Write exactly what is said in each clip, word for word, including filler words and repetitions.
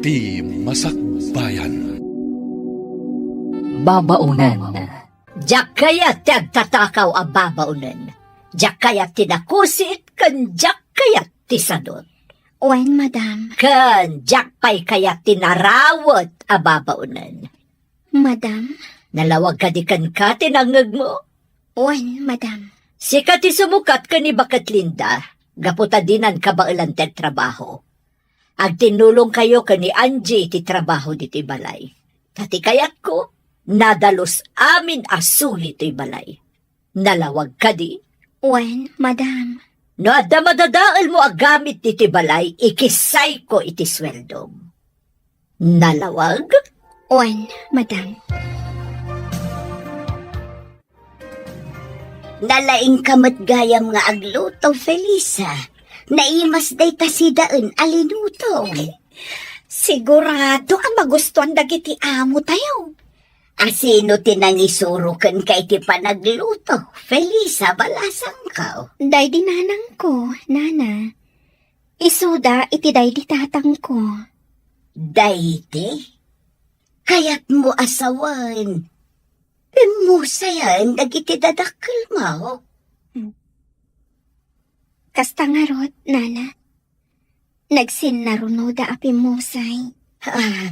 Ti Masakbayan. Babaonen. Diak kayat ti agtatakaw a babaonen. Diak kayat ti nakusit, ken diak kayat ti sadut. Wen, madam. Ken diak pay kayat ti narawet a babaonen. Madam? Nalawag kadi kenka ti nangngegmo? Wen, madam. Sika ti sumukat ken ni Baket Linda, gapu ta dinan kabaelan ti agtrabaho. Agtinnulongkayo ken ni Angie iti trabaho ditoy balay. Ta ti kayatko, nadalus amin a suli toy balay. Nalawag kadi? Wen, madam. No adda madadaelmo a gamit ditoy balay, ikissayko iti sueldom. Nalawag? Wen, madam. Nalaingka met gayam nga agluto, Felisa. Naimas dayta sidaen a linuto. Sigurado a magustuan dagiti amo tayo. A sino ti nangisuro kenka iti panagluto, Felisa balasangko? Daydi nanangko, nana. Isuda iti daydi tatangko. Daydi? Kayatmo a sawen, pimmusayen dagiti dadakkelmo? Kasta ngarud, nana. Nagsinnarunoda a pimmusay. Ah,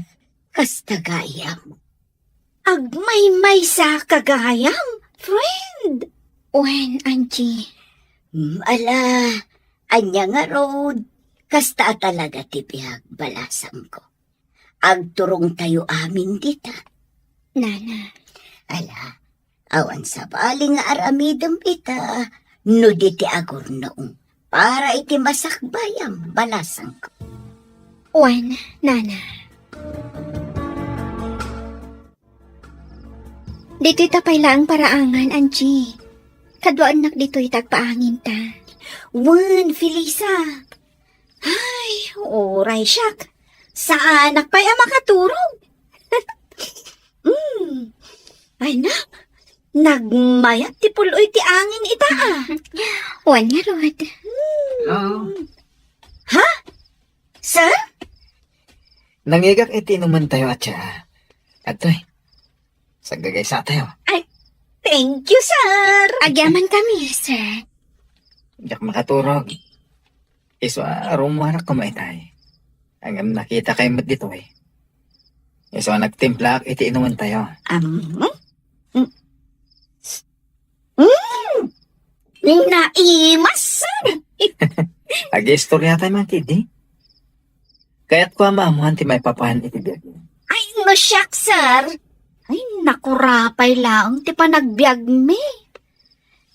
kasta gayam. Agmaymaysa ka gayam, friend. Wen, Angie. Mm, ala, ania ngarud, kasta a talaga ti biag, balasangko. Agturongtayo amin dita. Nana. Ala, awan sabali nga aramidem ita, no di ti agurnong para iti masakbayam, balasangko. Wen, nana. Ditoy ta pay laeng paraangan, Angie. Kaduaennak ditoy ti agpaanginta. Wen, Felisa. Ay, uray siak. Saanak pay a makaturog. Mm. Ay, na. Nagmayat ti pul-oy ti angin ita, ah. Wen ngarud. Hello. Ha? Sir? Nangigak iti inumantayo a tsaa. Adtoy. Saggagaysatayo. Ay, thank you, sir. Agyaman kami, sir. Diak makaturog. Isu a rumuarak koma itay. Ngem nakitakay met ditoy. Isu a nagtimplaak iti inumantayo. Am, mm, mm, naimas, sir. Agistoryatay man ketdi. Kayatko a maammoan ti maipapan iti biagmi. Ay, no siak, sir. Ay, nakurapay laeng ti panagbiagmi.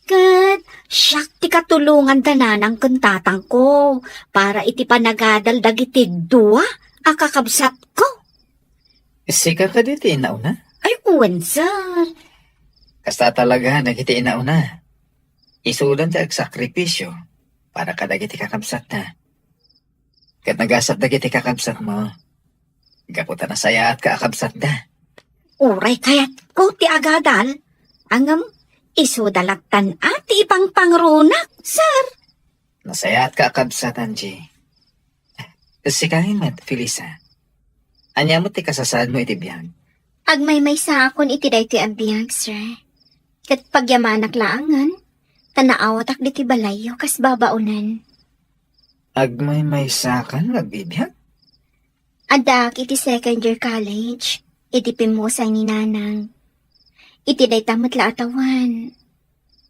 Ket siak ti katulongan da nanang ken tatangko para iti panagadal dagiti dua a kakabsatko. Sika kadi ti inauna? Ay, wen, sir. Kasta talaga dagiti inauna. Isudan ti agsakripisio para kadagiti kakabsatna. Ket nagasat dagiti kakabsatmo. Gapu ta nasayaatka a kabsatda. Uray kayatko ti agadal, ngem isuda lattan a ti ipangpangrunak, sir. Nasayaatka a kabsat, Angie. Sika met, Felisa. Ania met ti kasasaadmo iti biag? Agmaymaysaakon iti daytoy a biag, sir. Ket pagyamanak laengen, ta naawatak ditoy balayyo kas babaonen. Agmaymaysakan nga agbibiag? Addaak iti second year college, iti pimmusay ni Nanang. Iti dayta met la a tawen,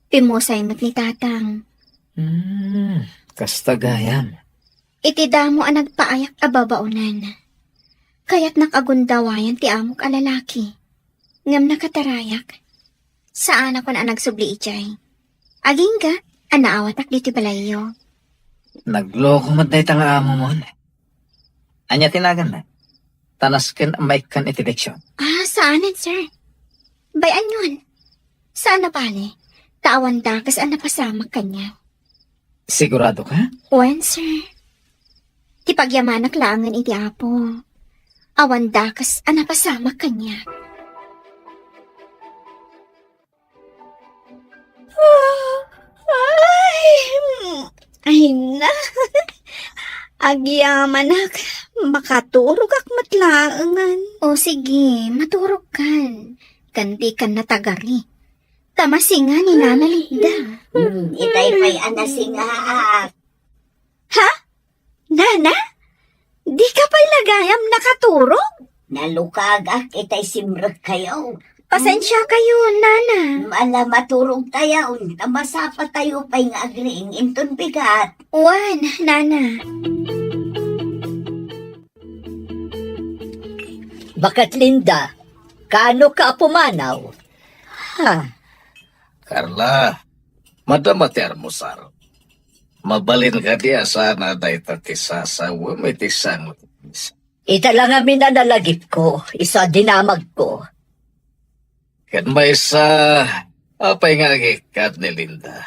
pimmusay met ni Tatang. Hmm, kasta gayam. Iti damo a nagpaayak a babaonen, kayatnak a gundawayan ti amok a lalaki. Ngem nakatarayak. Saanakon a nagsubli idiay. Agingga a naawatak ditoy balayyo. Nagloko met dayta nga amomon. Ania ti naganna? Ta nasken a maikkan iti leksion. Ah, saanen, sir. Bay-anyon. Saan a bale, ta awan dakes a napasamak kaniak. Sigurado ka? Wen, sir. Ti pagyamanak laengen iti Apo. Awan dakes a napasamak kaniak. Ay, ay na. Agyamanak, makaturogak met laengen. O sige, maturogkan. Ken dikan natagari. Ta masinga ni Nana Linda. Hmm, itay pay a nasingaak. Ha? Nana? Dika pay la gayam nakaturog? Nalukagak itay simrekkayo. Pasensiakayo, Nana. Ala, maturogtayo, ta masapatayo pay nga agriing inton bigat. Wen, Nana. Baket Linda, kaano ka a pumanaw? Ha? Carla, madama ti almusar. Mabalin kadi a sana dayta ti sasawem iti sango ti misa? Ita la ngamin a nalagipko, isu a dinamagko. Ket maysa, apay nga agikkat ni Linda?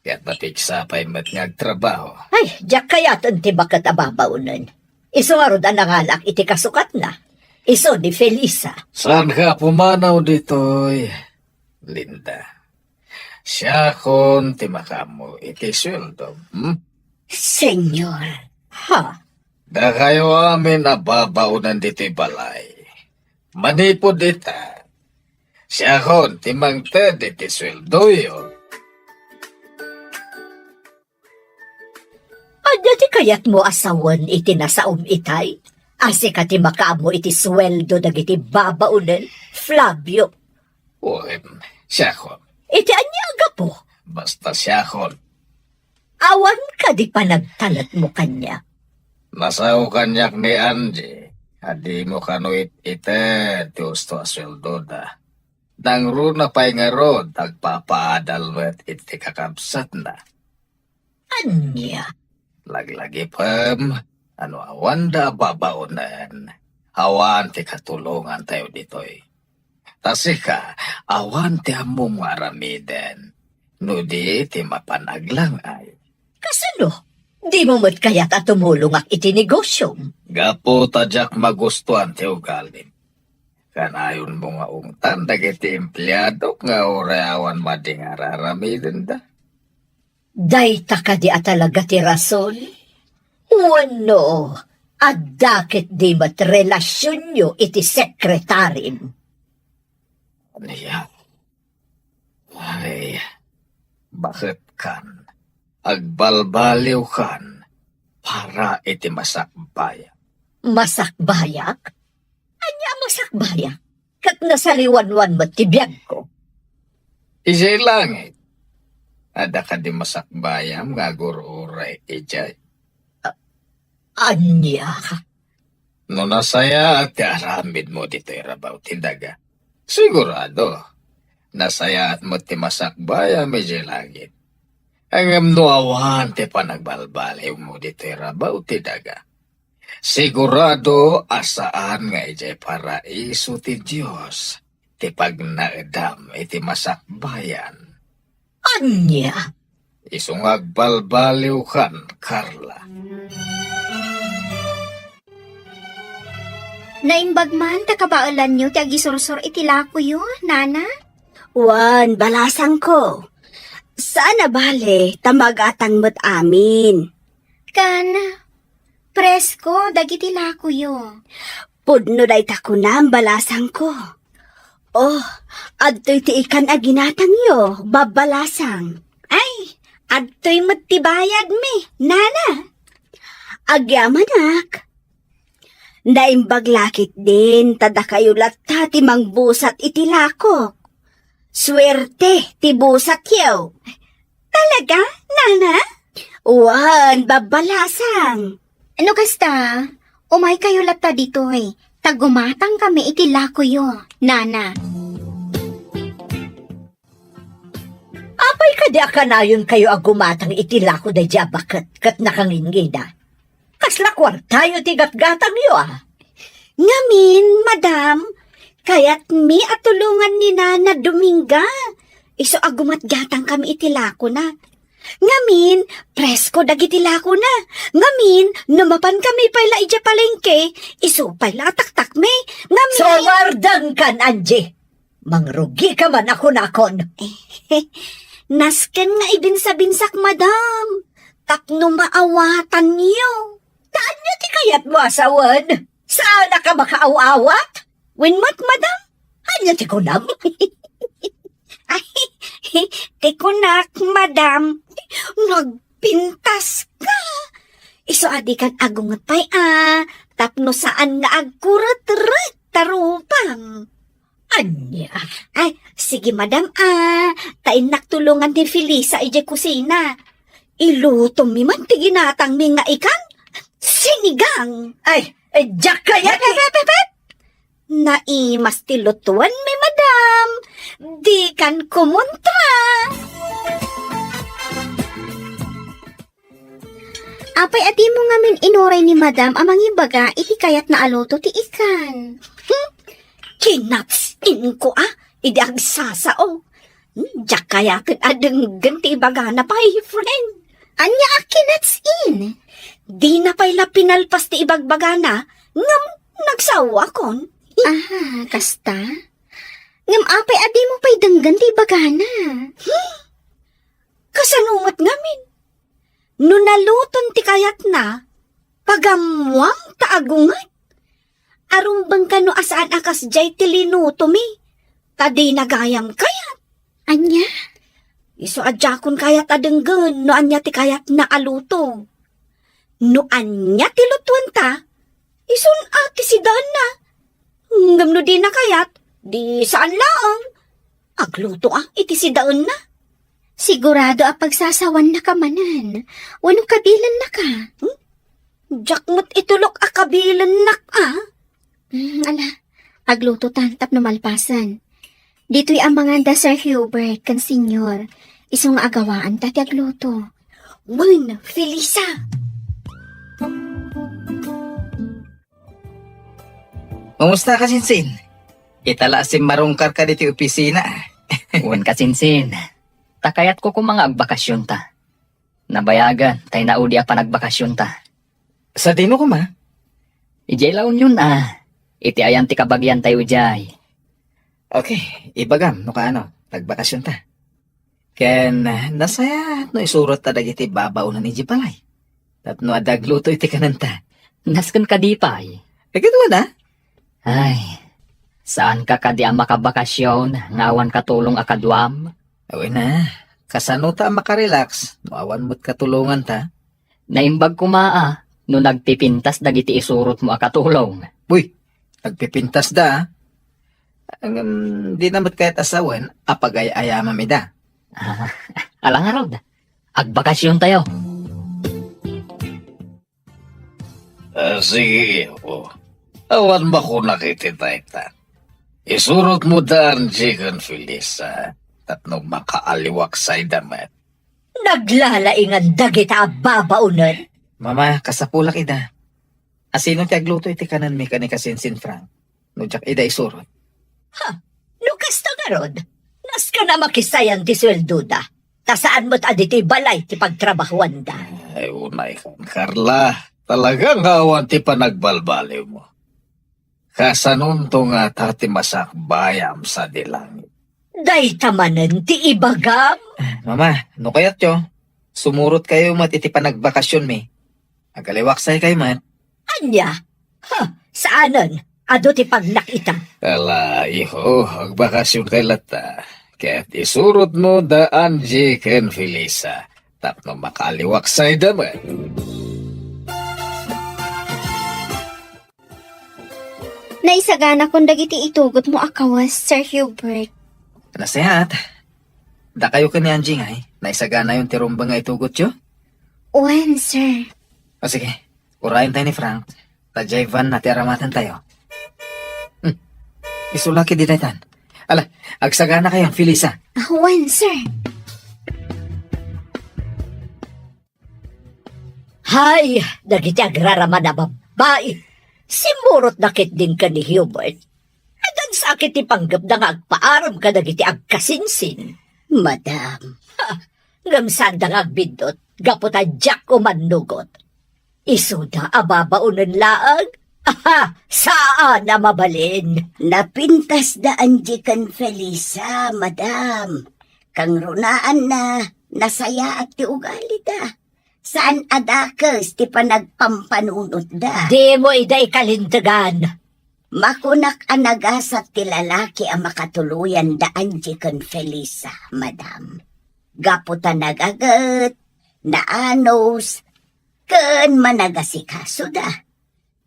Ket napigsa pay met nga agtrabaho. Ay, diak kayaten ti baket a babaonen. Isu ngarud a nangalak iti kasukatna. Isu ni Felisa. Saanka a pumanaw ditoy, Linda? Siakon ti makaammo iti sueldo, hmm? Senyor. Ha? Dakayo amin a babaonen ditoy balay. Manipud ita, siakon ti mangted iti sueldoyo. Ania ti kayatmo a sawen iti nasaom itay? A sika ti makaammo iti sueldo dagiti babaonen, Flavio. Wen, siakon. Iti ania a gapu? Basta siakon. Awan kadi panagtalekmo kaniak? Nasao kaniak ni Angie a dimo kano it-ited ti usto a sueldoda. Nangruna pay ngarud, agpapaadal met iti kakabsatna. Ania? Laglagipem a no awanda a babaonen, awan ti katulongantayo ditoy. Ta sika, awan ti ammom nga aramiden no di ti mapan aglang-ay. Kasano? Dimo met kayat a tumulongak iti negosiom? Gapu ta diak magustuan ti ugalim. Kanayonmo nga ungtan dagiti empleadok nga uray awan madi nga ar-aramidenda. Dayta kadi a talaga ti rason? Wenno, adda ketdi met relasionyo iti sekretarim? Ania? Ay, baketkan, agbalbaliwkan para iti masakbayak. Masakbayak? Ania a masakbayak? Ket nasaliwanwan met ti biagko. Idiay langit, adda kadi masakbayam nga agur-uray idiay? A-, ania? No nasayaat ti aramidmo ditoy rabaw ti daga, sigurado, nasayaat met ti masakbayam idiay langit. Ngem no awan ti panagbalbaliwmo ditoy rabaw ti daga, sigurado a saan nga idiay paraiso ti Dios ti pagnaedam iti masakbayan. Ania? Isu nga agbalbaliwkan, Carla. Naimbag man ta kabaelanyo ti agisursor iti lakoyo, Nana? Wen, balasangko. Saan a bale, ta magatang met amin. Kan, presko dagiti lakoyo. Pudno dayta kunam, balasangko. Oh, adtoy ti ikan a ginatangyo, babbalasang. Ay, adtoy met ti bayadmi, Nana. Agyamanak. Naimbag la ketdin ta dakayo latta ti mangbusat iti lakok. Suerte ti busatyo. Talaga, Nana? Wen, babbalasang. No kasta, umaykayo latta ditoy, ta gumatangkami iti lakoyo, Nana. Apay kadi a kanayonkayo a gumatang iti lako daydi a baket ket nakangingina? Kasla kuartayo ti gatgatangyo a? Ngamin, madam, kayatmi a tulongan ni Nana Dominga. Isu a gumatgatangkami iti lakona. Ngamin, presko dagiti lakona. Ngamin, no mapankami pay la idiay palengke, isu pay la a taktakmi. Ngamin. Sumardengkan, Angie! Mangrugika man a kunakon. Nasken nga ibinsabinsak, madam, tapno maawatanyo. Ta ania ti kayatmo a sawen? Saanak a makaaw-awat? Wen met, madam, ania ti kunam? Ay, ti kunak, madam, nagpintas ka. Isu a dikan agunget pay a, tapno saan nga agkuretret ta rupam. Ania? Ay, sige, madam, ah. Ta innak tulongan ni Felisa idiay kusina. Ilutomi man ti ginatangmi nga ikan. Sinigang. Ay, eh, diak kayat. Pep, pep, pep, pep. Naimas ti lutuenmi, madam. Dikan kumontra. Apay a dimo ngamin inuray ni madam a mangibaga iti kayatna a luto ti ikan? Hmm? Kinatsin ko a, idi agsasao. Hmm, diak kayaten a denggen ti ibagana pay, friend. Ania a kinatsin? Dina pay la pinalpas ti ibagbagana, ngem nagsao akon. Aha, kasta? Ngem apay a dimo pay denggen ti ibagana? Hmm? Kasano met ngamin? No naluton ti kayatna, pagammuam ta agunget. Arumbeng kano a saan a kasdiay ti linutomi, ta dina gayam kayat. Ania? Isu a diakon kayat a denggen no ania ti kayatna a luto. No ania ti lutuenta, isun a ti sidaenna. Ngem no dina kayat, di saan laeng. Agluto a iti sidaenna. Sigurado a pagsasawannaka manen, wenno kabilennaka? Hmm? Diak met itulok a kabilennak a. Hmm, ala, agluto ta tapno malpasen. Ditoy a mangan da Sir Hubert ken Senyor. Isu nga agawaanta ti agluto. Wen, Felisa. Kumusta, Kasinsin? Ita la a simmarungkarka ditoy opisina. Wen, Kasinsin. Ta kayatko koma nga agbakasionta. Nabayagen tay naudi a panagbakasionta. Sadino koma? Idiay La Union a. Iti ayan ti kabagiantayo idiay. Okay, ibagam no kaano, nagbakasionta. Ken, nasayaat no isurotta dagiti babaonen idiay balay. Tapno adda agluto iti kanenta. Nasken kadi pay? Ay, saan ka kadi a makabakasion nga awan katulong a kaduam? Awen a, kasano ta a makarelax no awan met katulonganta? Naimbag koma a no nagpipintas dagiti isurotmo a katulong. Uy, nagpipintas da, a. Ngem, di na met kayat a sawen a pagay-ayamam ida. Ah, ala ngarud, agbakasiontayo. Ah, sige, iho. Awan makunak iti dayta. Isurotmo da Angie ken Felisa tapno makaaliwaksayda met. Naglalaingan dagita a babaonen. Mama, kasapulak ida. Asino ti agluto iti kanenmi ken ni Kasinsin Frank no diak ida isurot? Ha? No kasta ngarud, nasken a makisayan ti sueldoda, ta saan met a ditoy balay ti pagtrabahuanda. Ay, unay kan, Carla. Talaga nga awan ti panagbalbaliwmo. Kasanonto ngata ti masakbayam sadi langit? Dayta manen ti ibagam? Mama, no kayatyo, sumurotkayo met iti panagbakasionmi. Agaliwaksaykayo met. Ania? Ha, saanen. Adu ti pagnak ita. Ala, iho, agbakasionkay latta. Ket isurotmo da Angie ken Felisa tapno makaaliwaksayda met. Naisaganakon dagiti itugotmo a kawes, Sir Hubert. Nasayaat. Dakayo ken ni Angie ngay, naisaganayon ti rumbeng nga itugotyo? Wen, sir. O sige, urayen tayo ni Frank. Ta diay van na ti aramatentayo. Hmm. Isu la ketdi daytan. Ala, agsaganakayo, Felisa. Ah, wen, sir. Hay, dagiti agraramada a babbai. Simmurotda ketdin ken ni Hubert. Nagagsakit ti panggepda nga agpaaram kadagiti agkasinsin. Madam. Ha, ngem saanda nga agbiddut, gapu ta diak umannugot. Isuda a babaonen laeng? Aha, saan a mabalin. Napintas da Angie ken Felisa, madam. Kangrunaanna, nasayaat ti ugalida. Saan a dakes ti panagpampanunotda. Dimo ida ikalintegan. Makunak a nagasat ti lalaki a makatuloyan da Angie ken Felisa, madam. Gapu ta nagaget, naanus, ken managasikasoda.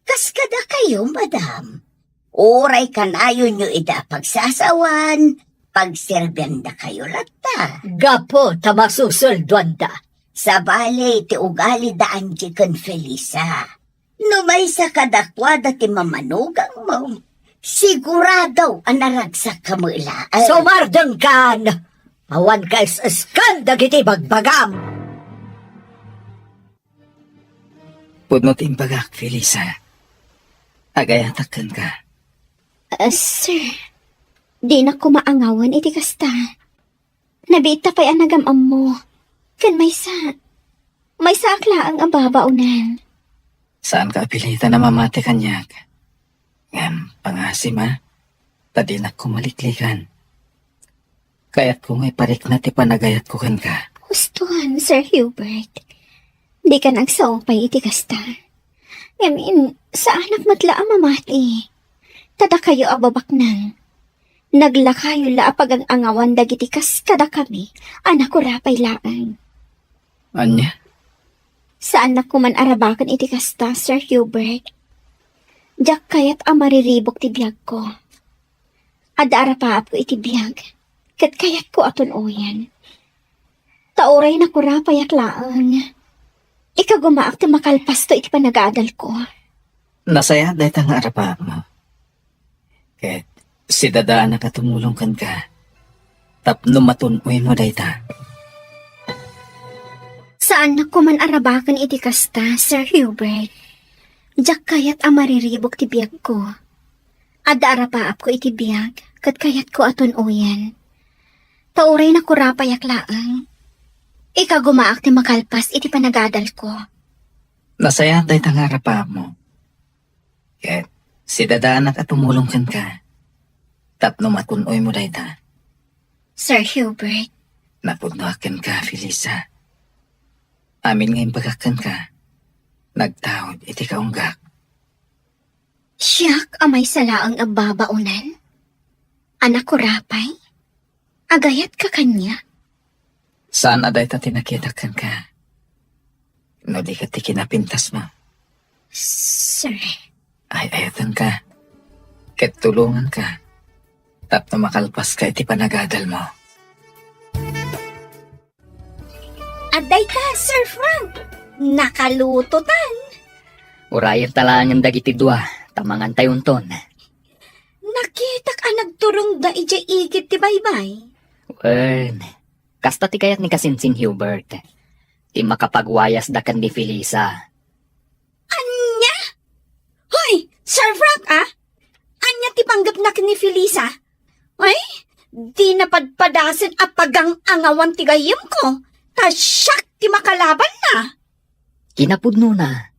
Kas kadakayo, madam. Uray kanayonyo ida pagsasawan, pagserbiandakayo latta. Gapu ta masusuldoanda. Sabali ti ugali da Angie ken Felisa. No maysa kadakuada ti mamanugangmo, sigurado a naragsak ka met laeng. Sumardengkan! Awan ka es-esken dagiti bagbagam! Pudno ti imbagak, Felisa. Agayatak kenka. Ah, sir, dinak koma angawen iti kasta. Nabiit ta pay a nagam-ammo. Ken maysa, maysaak laeng a babaonan. Saanka a pilitan a mamati kaniak. Ngem pangasim a, ta dinak koma liklikan. Kayatko nga iparikna ti panagayatko kenka. Huston, Sir Hubert. Dika agsao pay iti kasta. Ngamin, saanak met la a mamati. Ta dakayo a babaknang, naglakayo la a pagang-angawan dagiti kas kadakami a nakurapay laeng. Ania? Saannak koman arabaken iti kasta, Sir Hubert. Diak kayat a mariribuk ti biagko. Adda arapaapko iti biag, ket kayatko a tun-oyen. Ta uray nakurapayak laeng, ikagumaak ti makalpasto iti panagadalko. Nasayaat dayta nga arapaapmo. Ket sidadaanak a tumulong kenka tapno matun-oymo dayta. Saannak koman arabaken iti kasta, Sir Hubert. Diak kayat a mariribuk ti biagko. Adda arapaapko iti biag, ket kayatko a tun-oyen. Ta uray nakurapayak laeng, ikagumaak ti makalpas iti panagadalko. Nasayaat dayta nga arapaapmo. Ket sidadaanak a tumulong kenka tapno matun-oymo dayta. Sir Hubert. Napudnoak kenka, Felisa. Amin nga imbagak kenka, nagtaud iti kaunggak. Siak a maysa laeng a babaonan? A nakurapay? Agayatka kaniak? Saan a dayta ti nakitak kenka. No di ket ti kinapintasmo. Sir. Ay-ayatenka. Ket tulonganka. Tapno makalpaska iti panagadalmo. Adda ita, Sir Frank. Nakalutotan. Urayenta laengen dagiti dua, ta mangantayonton. Nakitak a nagturongda idiay igid ti baybay. Wen, kasta ti kayat ni Kasinsin Hubert. Ti makapagwayasda ken ni Felisa. Ania? Hoy, Sir Frank, ah? Ania ti panggepna ken ni Felisa? Ay, di napadpadasen a pagang-angawan ti gayyemko, ta siak ti makalabanna. Kinapudnona,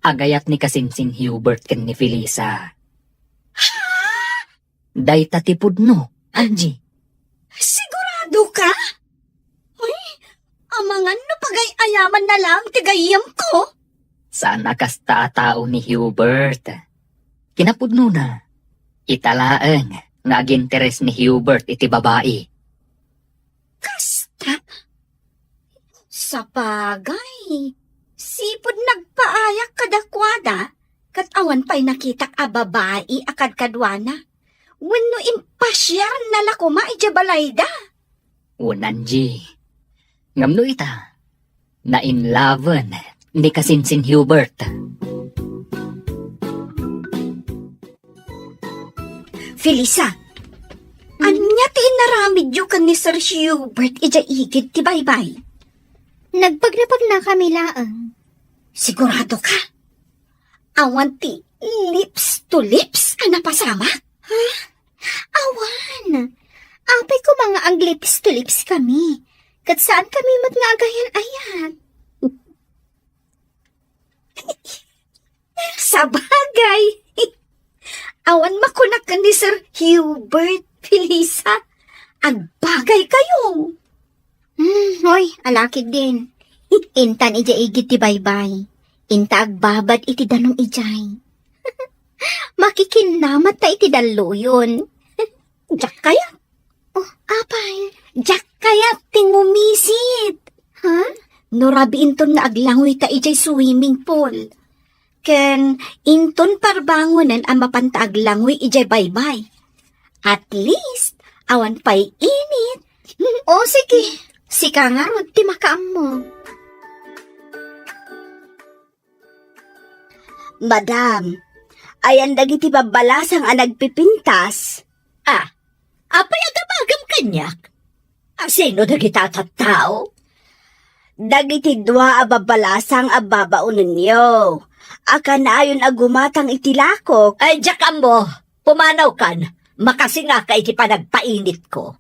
agayat ni Kasinsin Hubert ken ni Felisa. Ha? Dayta ti pudno, Angie. Sigurado ka? Uy, amangan no pagay-ayamanna laeng ti gayyemko. Saan a kasta a tao ni Hubert. Kinapudnona, ita laeng nga aginteres ni Hubert iti babai. Kasta? Sapagay, sipud nagpaayak kadakuada, ket awan pay nakitak a babai a kadkaduana. Wenno impasiarna la koma idiay balayda. Wen, Angie. Ngem no ita, nainlaven ni Kasinsin Hubert. Felisa, ania ti inaramidyo ken ni Sir Hubert idiay igid ti baybay? Nagpagnapagnakami laeng. Sigurado ka? Awan ti lips to lips a napasamak? Ha? Awan. Apay koma nga ag-lips to lips kami. Ket saan kami met nga agayan-ayat. Sabagay. Awan makunak ken ni Sir Hubert, Felisa. Agbagay kayo. Hmm, hoy, alakidin. Intan idiay igid ti baybay. Inta agbabad iti danum idiay. Makikinnamat ta iti dalluyon. Diak kayat. Oh, apay? Diak kayat ti ngumisit. Ha? No rabii inton nga aglangoy ta idiay swimming pool. Ken inton parbangonen a mapanta aglangoy idiay baybay. At least, awan pay init. O, sige. Sika ngarud ti makaammo. Madam, ayan dagiti babbalasang a nagpipintas? Ah, apay a gabagam kaniak? A sino dagita a tattao? Dagiti dua a babbalasang a babaonenyo a kanayon a gumatang iti lakok. Ay, diak ammo. Pumanawkan. Makasingaka iti panagpainitko.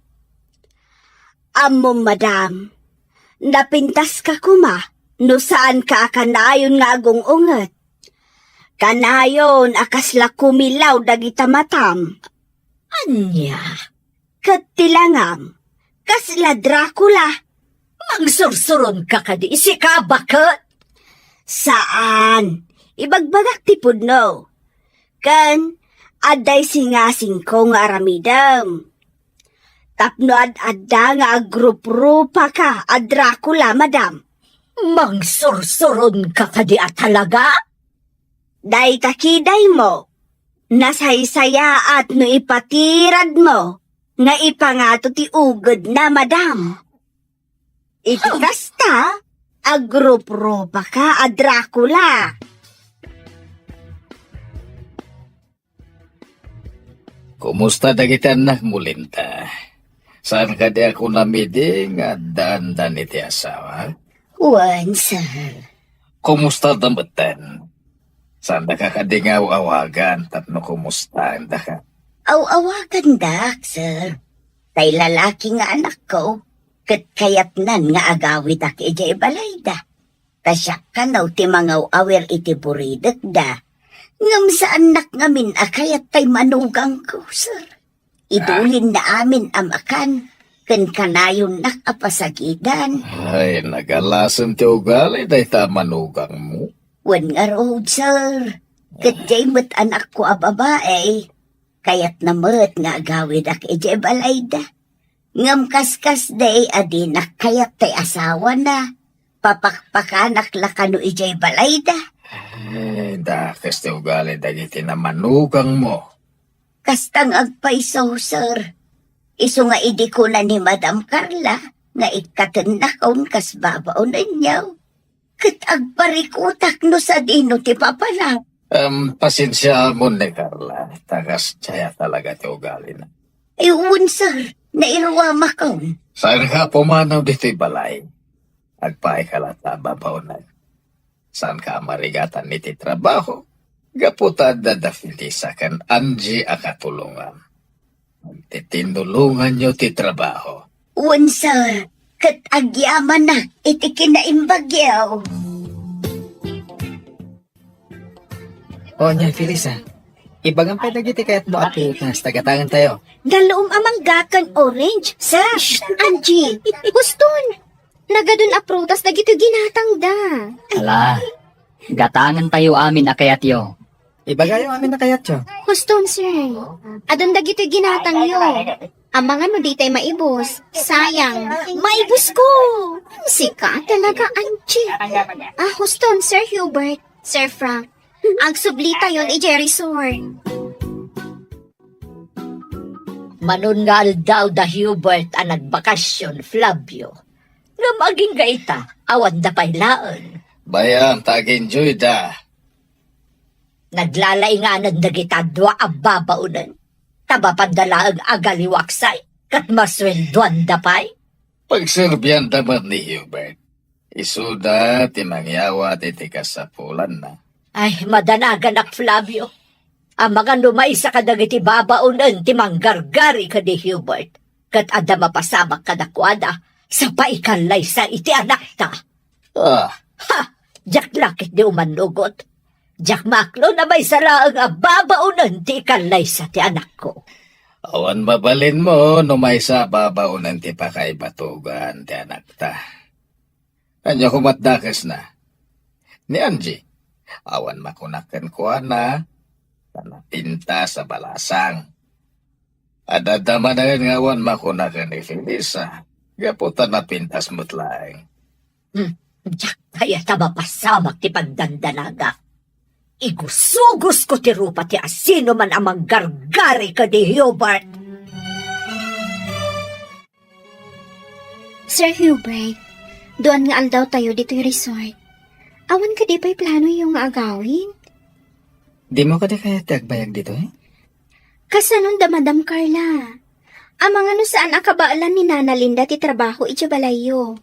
Ammom, madam, napintaska koma no saanka a kanayon nga agung-unget. Kanayon a kasla kumilaw dagita matam. Ania? Ket ti langam, kasla Dracula. Mangsursuronka kadi, sika, baket? Saan. Ibagbagak ti pudno. Ken, adda isingasingko nga aramidem. Tapno ad-adda nga agruprupa ka a Dracula, madam. Mangsursuronka kadi a talaga? Dayta kidaymo, nasaysayaat no ipatiradmo nga ipangato ti ugedna, madam. Iti kasta, agruprupa ka a Dracula. Kumusta dagiti annakmo, Linda? Saan kadi a kunam idi nga addaandan iti asawa? Wen, sir. Kumusta da metten? Saan daka kadi nga aw-awagan tapno kumustaen daka? Aw-awagandak, sir. Tay lalaki nga anakko, ket kayatnan nga agawidak idiay balayda. Ta siak kano ti mangaw-awir iti buridekda. Ngem saannak ngamin a kayat tay manugangko, sir. Idulinna amin a makan, ken kanayonnak a pasagidan. Ay, nagalasen ti ugali dayta a manugangmo. Wen ngarud, sir. Ket diay met anakko a babai, kayatna met nga agawidak idiay balayda. Ngem kaskasdi a dinak kayat tay asawana, papakpakanak la kano idiay balayda. Ay, dakes ti ugali dagiti namanugangmo. Kasta nga agpayso, sir. Isu nga idi kuna ni Madam Carla nga ikkatennakon kas babaonenyo, ket agparikutak no sadino ti papala. Em, pasensiaamon ni Carla, ta kasdiay a talaga ti ugalina. Ay, wen, sir, nairuamakon. Saanka pumanaw ditoy balay. Agpaay ka latta a babaonen. Saanka a marigatan iti trabaho. Gapu ta adda da Felisa ken Angie a katulongan. Agtitinulonganyo ti trabaho. Wen, sir, ket agyamanak iti kinaimbagyo. O, ania, Felisa? Ibagam pay dagiti kayatmo a prutas ta gatangen tayo. Dalluom a mangga ken orange. Sash, Angie, huston! Nagadun a prutas dagiti ginatangda. Ala, gatangen tayo amin a kayatyo. Ibagayo amin a kayatyo. Huston, sir. Adun dagiti ginatangyo. Amangan no ditay maibus. Sayang. Maibus ko! Sika talaga, Angie. Ah, huston, Sir Hubert, Sir Frank. Agsubli tayon idiay resort. Manon nga aldaw da Hubert a nagbakasyon, Flavio. Ngem agingga ita, awan da pay laeng. Bayam ta ag-enjoy da. Naglalainganan dagita dua a babaonen. Ta mapanda laeng agaliwaksay, ket masueldoan da pay. Pagserbian da met ni Hubert. Isuda ti mangyawat iti kasapulanna. Ay, madanaganak, Flavio. Amangan no maysa kadagiti babaonen ti manggargari ken ni Hubert, ket adda mapasamak kadakuada sa paikallaysa iti anakta. Ah. Ha! Diak la ketdi umannugot. Diak maaklo a maysa laeng a babaonen ti ikallaysa ti anakko. Awan mabalinmo no maysa a babaonen ti pakaibatugan ti anakta. Ania koma ti dakesna? Ni Angie, awan makunak kenkuana, ta napintas a balasang. Adda manen nga awan makunak ken ni Felisa, gapu ta napintas met laeng. Hmm, diak kayat a mapasamak ti pagdandanagak. Igusugosko ti rupa ti asinoman a manggargari ken ni Hubert. Sir Hubert, duan nga aldawtayo ditoy resort. Awan kadi pay planoyo nga agawid? Dimo kadi kayat ti agbayag ditoy? Kasanon da Madam Carla? Amangan no saan a kabaelan ni Nana Linda ti trabaho idiay balayyo.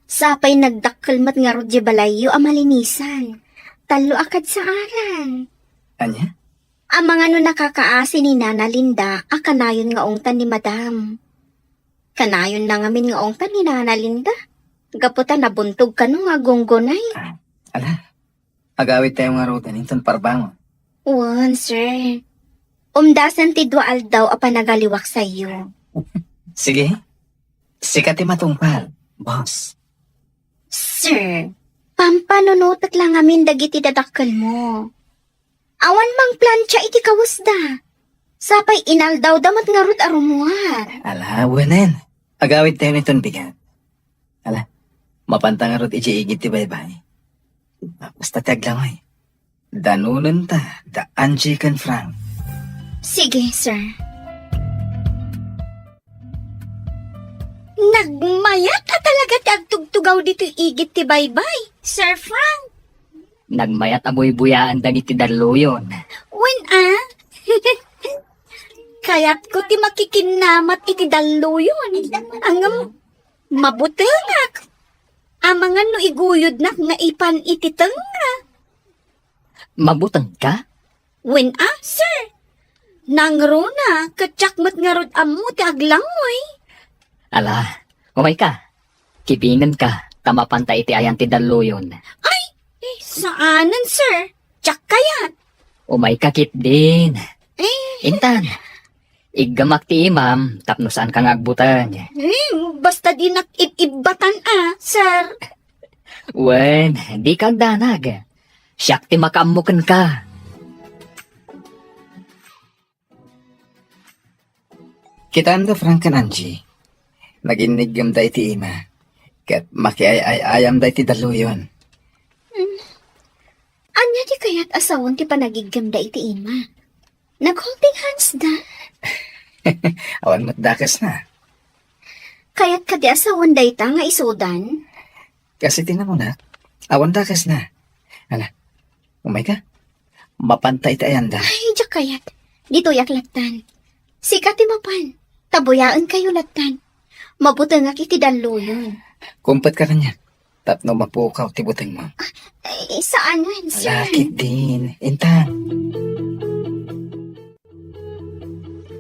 Sapay nagdakkel met ngarud diay balayyo a malinisan. Tallo a kadsaaran. Ania? Amangan no nakakaasi ni Nana Linda a kanayon nga ungtan ni Madam. Kanayonna ngamin nga ungtan ni Nana Linda. Gapu ta nabuntog kano nga agunggunay. Ah, ala. Agawidtayo ngaruden inton parbangon. Wen, sir. Umdasen ti dua aldaw a panagaliwak sayo. Sige. Sika ti matungpal, boss. Sir, pampanunotek la ngamin dagiti dadakkelmo. Awan mangplancha iti kawesda. Sapay inaldawda met ngarud a rummuar. Ala, wenen. Agawidtayon iton bigat. Ala, mapanta ngarud idiay igid ti baybay. Basta ti aglangoy. Danonenta da Angie ken Frank. Sige, sir. Nagmayat a talaga ti agtugtugaw ditoy igid ti baybay, Sir Frank. Nagmayat a buybuyaen dagiti dalluyon. Wen a? Kayatko ti makikinnamat iti dalluyon. Ngem mabutengak. Amangan no iguyodnak nga ipan iti tengnga. Mabutengka? Wen a, sir. Nangruna, ket diak met ngarud ammo ti aglangoy. Ala, umayka. Kibingenka, ta mapanta iti ayan ti dalluyon. Ay, eh, saanen, sir. Diak kayat. Umayka ketdin. Eh. Intan, iggamak ti imam tapno saanka nga agbuteng. Eh, basta dinak ib-ibbatan a, sir. Wen, dika agdanag. Siak ti makaammo kenka. Kitaem da Frank ken Angie. Naginniggemda iti ima. Ket makiay-ay-ayamda iti dalluyon. Hmm. Ania ti kayat a sawen ti panagiggemda iti ima? Nag-holding hands da. Awan met dakesna. Kayat kadi a sawen dayta nga isudan? Kas iti namunak, awan dakesna. Ala, umayka. Mapanta iti ayanda. Ay, diak kayat. Ditoyak lattan. Sika ti mapan. Ta buyaenkayo lattan. Mabutengak iti dalluyon. Kumpetka kaniak. Tapno mapukaw ti butengmo. Ay, saan wen, sir? Lakit din. Intan.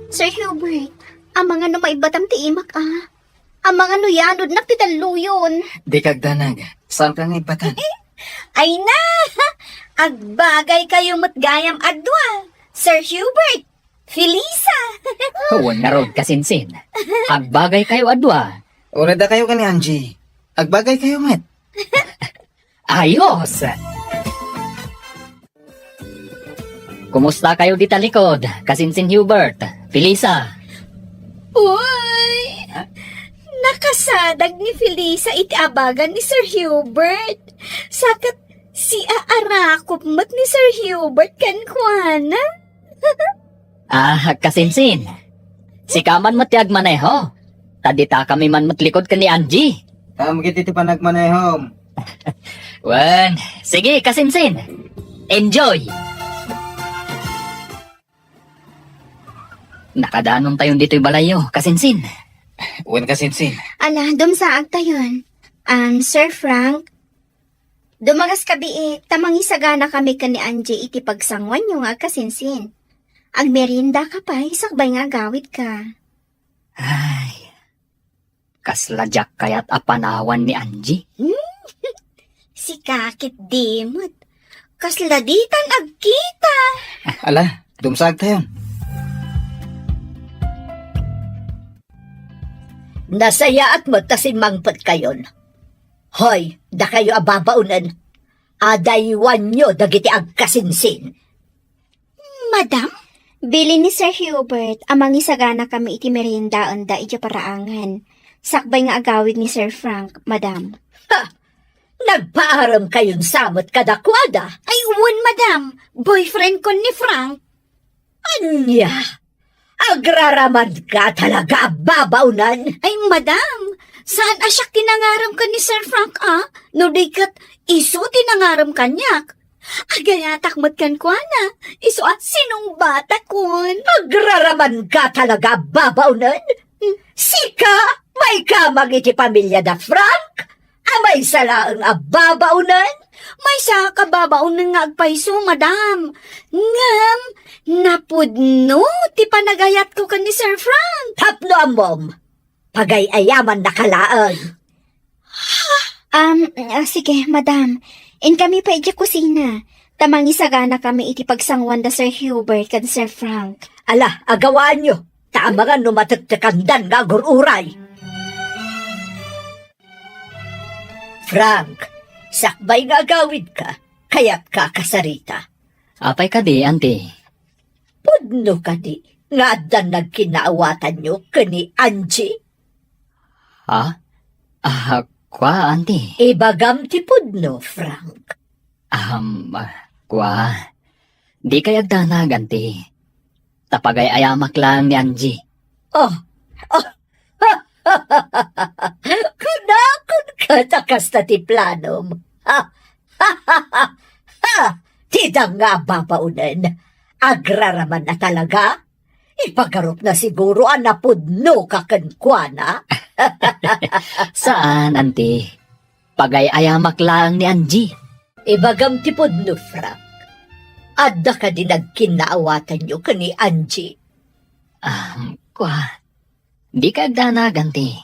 Sir Hubert, amangan no maibbatam ti imak, a. Amangan no yanodnak ti dalluyon. Dika agdanag. Saanka nga ibbatan? Ay na! Agbagaykayo met gayam a dua, Sir Hubert, Felisa. Wen ngarud, kasinsin. Agbagaykayo a dua. Unay dakayo ken ni Angie. Agbagaykayo met. Ayos! Kumusta kayo dita likod, kasinsin Hubert, Felisa? Uy! Nakasadag ni Felisa iti abagan ni Sir Hubert. Saket siaarakop met ni Sir Hubert kenkuana. Ah, kasinsin. Sika man met ti agmaneho. Ta dita kami man met likod ken ni Angie. Tama kiti ti panagmanehom. Wen, sige, kasinsin. Enjoy! Nakadanontayon ditoy balayyo, kasinsin. Wen, kasinsin. Ala, dumsaagtayon. Um, Sir Frank, dumagas ka bii, ta mangisagana kami ken ni Angie iti pagsanguanyo nga agkasinsin. Agmerienda ka pay, sakbay nga agawid ka. Ay, kasla diak kayat a panawan ni Angie. Hmm? Sika ketdi met. Kasla ditan agkita. Ala, dumsaagtayon. Nasayaat met ta simmangpetkayon. Hoy, dakayo a babaonen, adaywanyo dagiti agkasinsin. Madam? Bilin ni Sir Hubert a mangisaganakami iti meriendaenda idiay paraangan. Sakbay nga agawid ni Sir Frank, madam. Ha! Nagpaarem kayon sa met kadakuada? Ay, wen, madam. Boyfriend ko ni Frank. Ania? Agraraman ka talaga a babaonen? Ay, madam, saan a siak ti nangarem ken ni Sir Frank, a? No di ket isu ti nangarem kaniak. Agayatak met kenkuana, isu a sinungbatakon. Agraraman ka talaga a babaonen? Sika, maikamang iti pamiliada Frank? A maysa laeng a babaonen? Maysaak a babaonen nga agpayso, madam. Ngem, napudno ti panagayatko ken ni Sir Frank. Tapno ammom, pagay-ayamannaka laeng. Um, ah, sige, madam. Inkami pay idiay kusina. Ta mangisaganakami iti pagsanguan da Sir Hubert ken Sir Frank. Ala, agawaanyo. Ta amangan no matektekandan nga agur-uray. Frank, sakbay nga agawidka, kayatka a kasarita? Apay kadi, Auntie? Pudno kadi nga addan nagkinnaawatanyo ken ni Angie? Ha? Ah, kua, Auntie? Ibagam ti pudno, Frank. Ahem, ah, kua. Dikay agdanag, Auntie. Ta pagay-ayamak laeng ni Angie. Oh, oh. Kunakon ket a kasta ti planom. Ha! Ti danga a babaonen. Agraraman a talaga? Ipagarupna siguro a napudnoka kenkuana. Saan, Auntie. Pagay-ayamak laeng ni Angie. Ibagam ti pudno, Frank. Adda kadi nagkinnaawatanyo ken ni Angie? Ah, kua. Dikay agdanag, Auntie.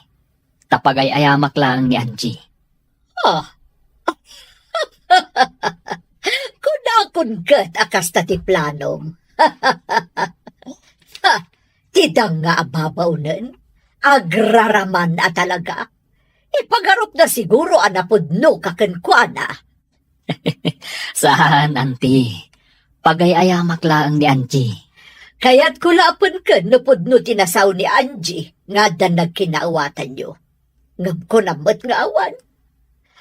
Ta pagay-ayamak laeng ni Angie. Ah. Kunakon ket a kasta ti planom. Ha, ti danga a babaonen, agraraman a talaga. Ipagarupna siguro a napudnoka kenkuana. Saan, Auntie. Pagay-ayamak laeng ni Angie. Kayatko laeng ken no pudno ti nasao ni Angie nga addan nagkinnaawatanyo. Ngem kunam met nga awan.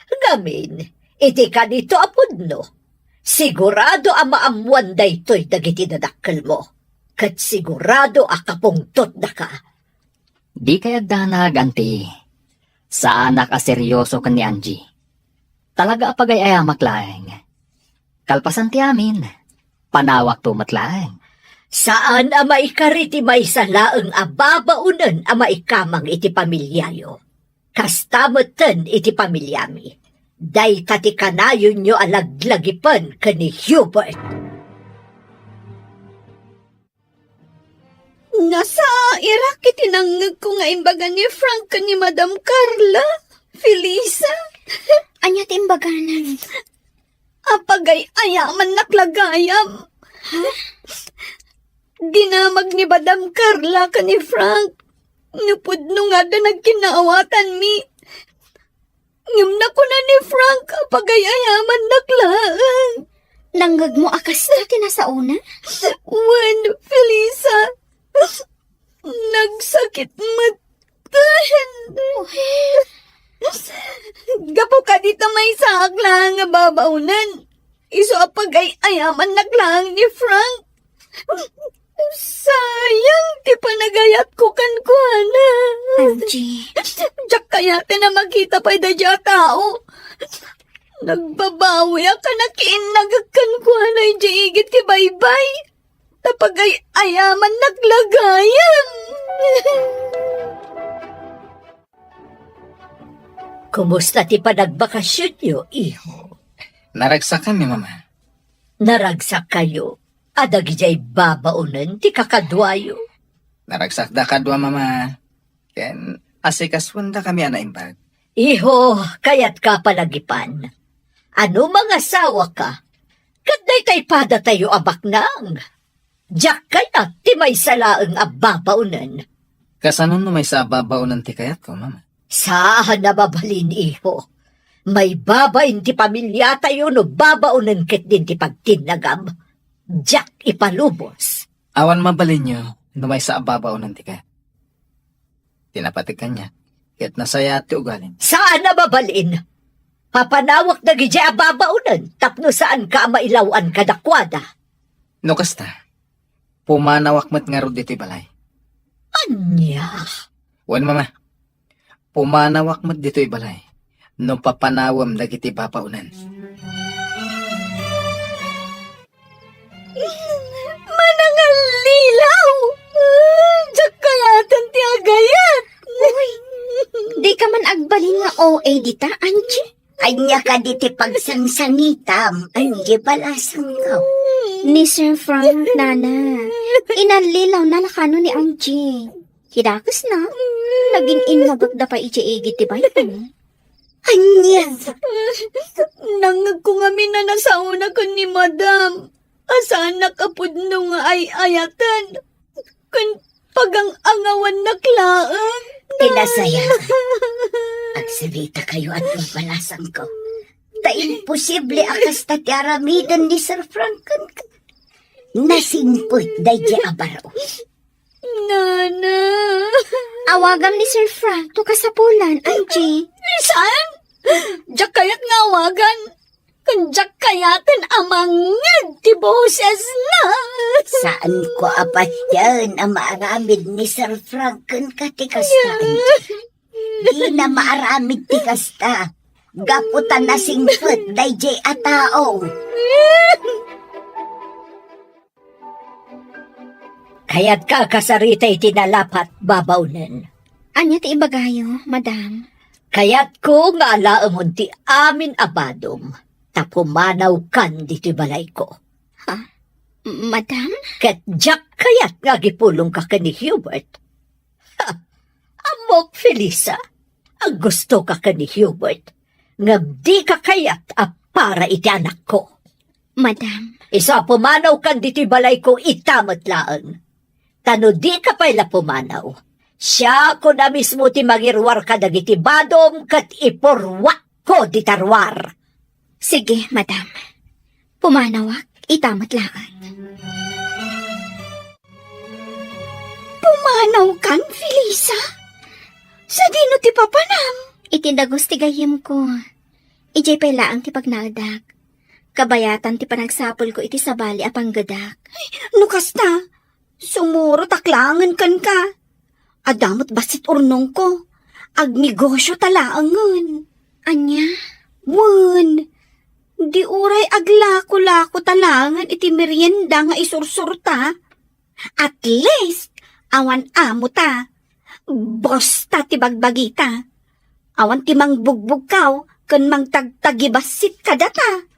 Ngamin, iti kanito a pudno, sigurado a maammoan daytoy dagiti dadakkelmo, ket sigurado a kapungtotdaka. Dikay agdanag, Auntie. Saanak a serioso ken ni Angie. Talaga a pagay-ayamak laeng. Kalpasan ti amin, panawakto met laeng. Saan a maikari ti maysa laeng a babaonen a maikamang iti pamilyamo. Kasta metten iti pamilyami. Dayta ti kanayonyo a laglagipen ken ni Hubert. Nasairak iti nangngegko nga imbaga ni Frank ken ni Madam Carla, Felisa. Ania ti imbagana? Apagay-ayamannak la gayam. Ha? Dinamag ni Madam Carla ken ni Frank no pudno nga adda nagkinnaawatanmi. Ngem nakuna ni Frank a pagay-ayamannak laeng. Nangngegmo a kasta ti nasaona? Wen, Felisa. Nagsakit met. Gapu kadi ta maysaak laeng nga babaonen. Isu a pagay-ayamannak laeng ni Frank. Sayang ti panagayatko kenkuana. Angie. Diak kayaten a makita pay daydiay a tao. Nagbabawiak a nakiinnagek kenkuana idiay igid ti baybay. Ta pagay-ayamannak la gayam. Kumusta ti panagbakasionyo, iho? Naragsakanmi, Mama. Naragsak kayo a dagidiay babaonen ti kakaduayo? Naragsakda kadua, Mama. Ken asikasuendakami a naimbag. Iho, kayatka palagipan. Ano mangasawaka? Ket daytay padatayo a baknang. Diak kayat ti maysa laeng a babaonen. Kasano no maysa a babaonen ti kayatko, Mama? Saan a mabalin, iho. Maibabain ti pamiliatayo no babaonen ketdin ti pagtinnagam. Diak ipalubos. Awan mabalinyo no maysa a babaonen ti kayat. Ti napateg kaniak, ket nasayaat ti ugalim. Saan a mabalin. Papanawak dagidiay a babaonen tapno saanka a mailaw-an kadakuada. No kasta, pumanawak met ngarud ditoy balay. Ania? Wen, Mama. Pumanawak met ditoy balay no papanawem dagiti babaonen. Manangallilaw! Diak kayaten ti agayat! Uy, dika man agbalin nga O A dita, Angie? Ania kadi ti pagsangsangitam, Angie, balasangko? Ni Sir Frank, Nana. Inallilawna la kano ni Angie. Ti dakesna, nagin-innogak da pay idiay igid ti balkon. Ania? Nangngegko ngamin a nasaonak ken ni Madam. Asanak a pudno nga ay-ayaten. Ken pagang-angawannak laeng. Ti nasayaat. Agsaritakayo adu, balasangko. Ta imposible a kasta ti aramiden ni Sir Frank kenka. Nasingpet daydiay a baro. Nana. Awagam ni Sir Frank, to kasapulan, Angie. Saan? Diak kayat nga awagan. Ken diak kayaten a mangngeg ti bosesna. Saanko a patien a maaramid ni Sir Frank kenka ti kasta, Angie. Dina maaramid ti kasta. Gapu ta nasingpet daydiay a tao. Kayatka a kasarita iti nalapat, babaonen. Ania ti ibagayo, Madam? Kayatko nga alaemon ti amin a badom, ta pumanawkan ditoy balayko. Ha? Madam? Ket diak kayat nga agipulongka ken ni Hubert. Ha! Ammok, Felisa, a gustoka ken ni Hubert, ngem dika kayat a para iti anakko. Madam. Isu a pumanawkan ditoy balayko ita met laeng. Ta no dika pay la pumanaw, siakon a mismo ti mangiruar kadagiti badom ket ipurruakko dita ruar. Sige, Madam. Pumanawak ita met laeng. Pumanawkan, Felisa? Sadino ti papanam? Iti dagus ti gayyemko. Idiay pay laeng ti pagnaedak. Kabayatan ti panagsapulko iti sabali a panggedak. Ay, no kasta, sumurotak laengen kenka. Adda met bassit urnongko. Agnegosio ta laengen. Ania? Wen, di uray aglako-lako ta laengen iti merienda nga isursurta. At least, awan amo ta. Boss ta ti bagbagita. Awan ti mangbugbugkaw ken mangtagtagibassit kadata.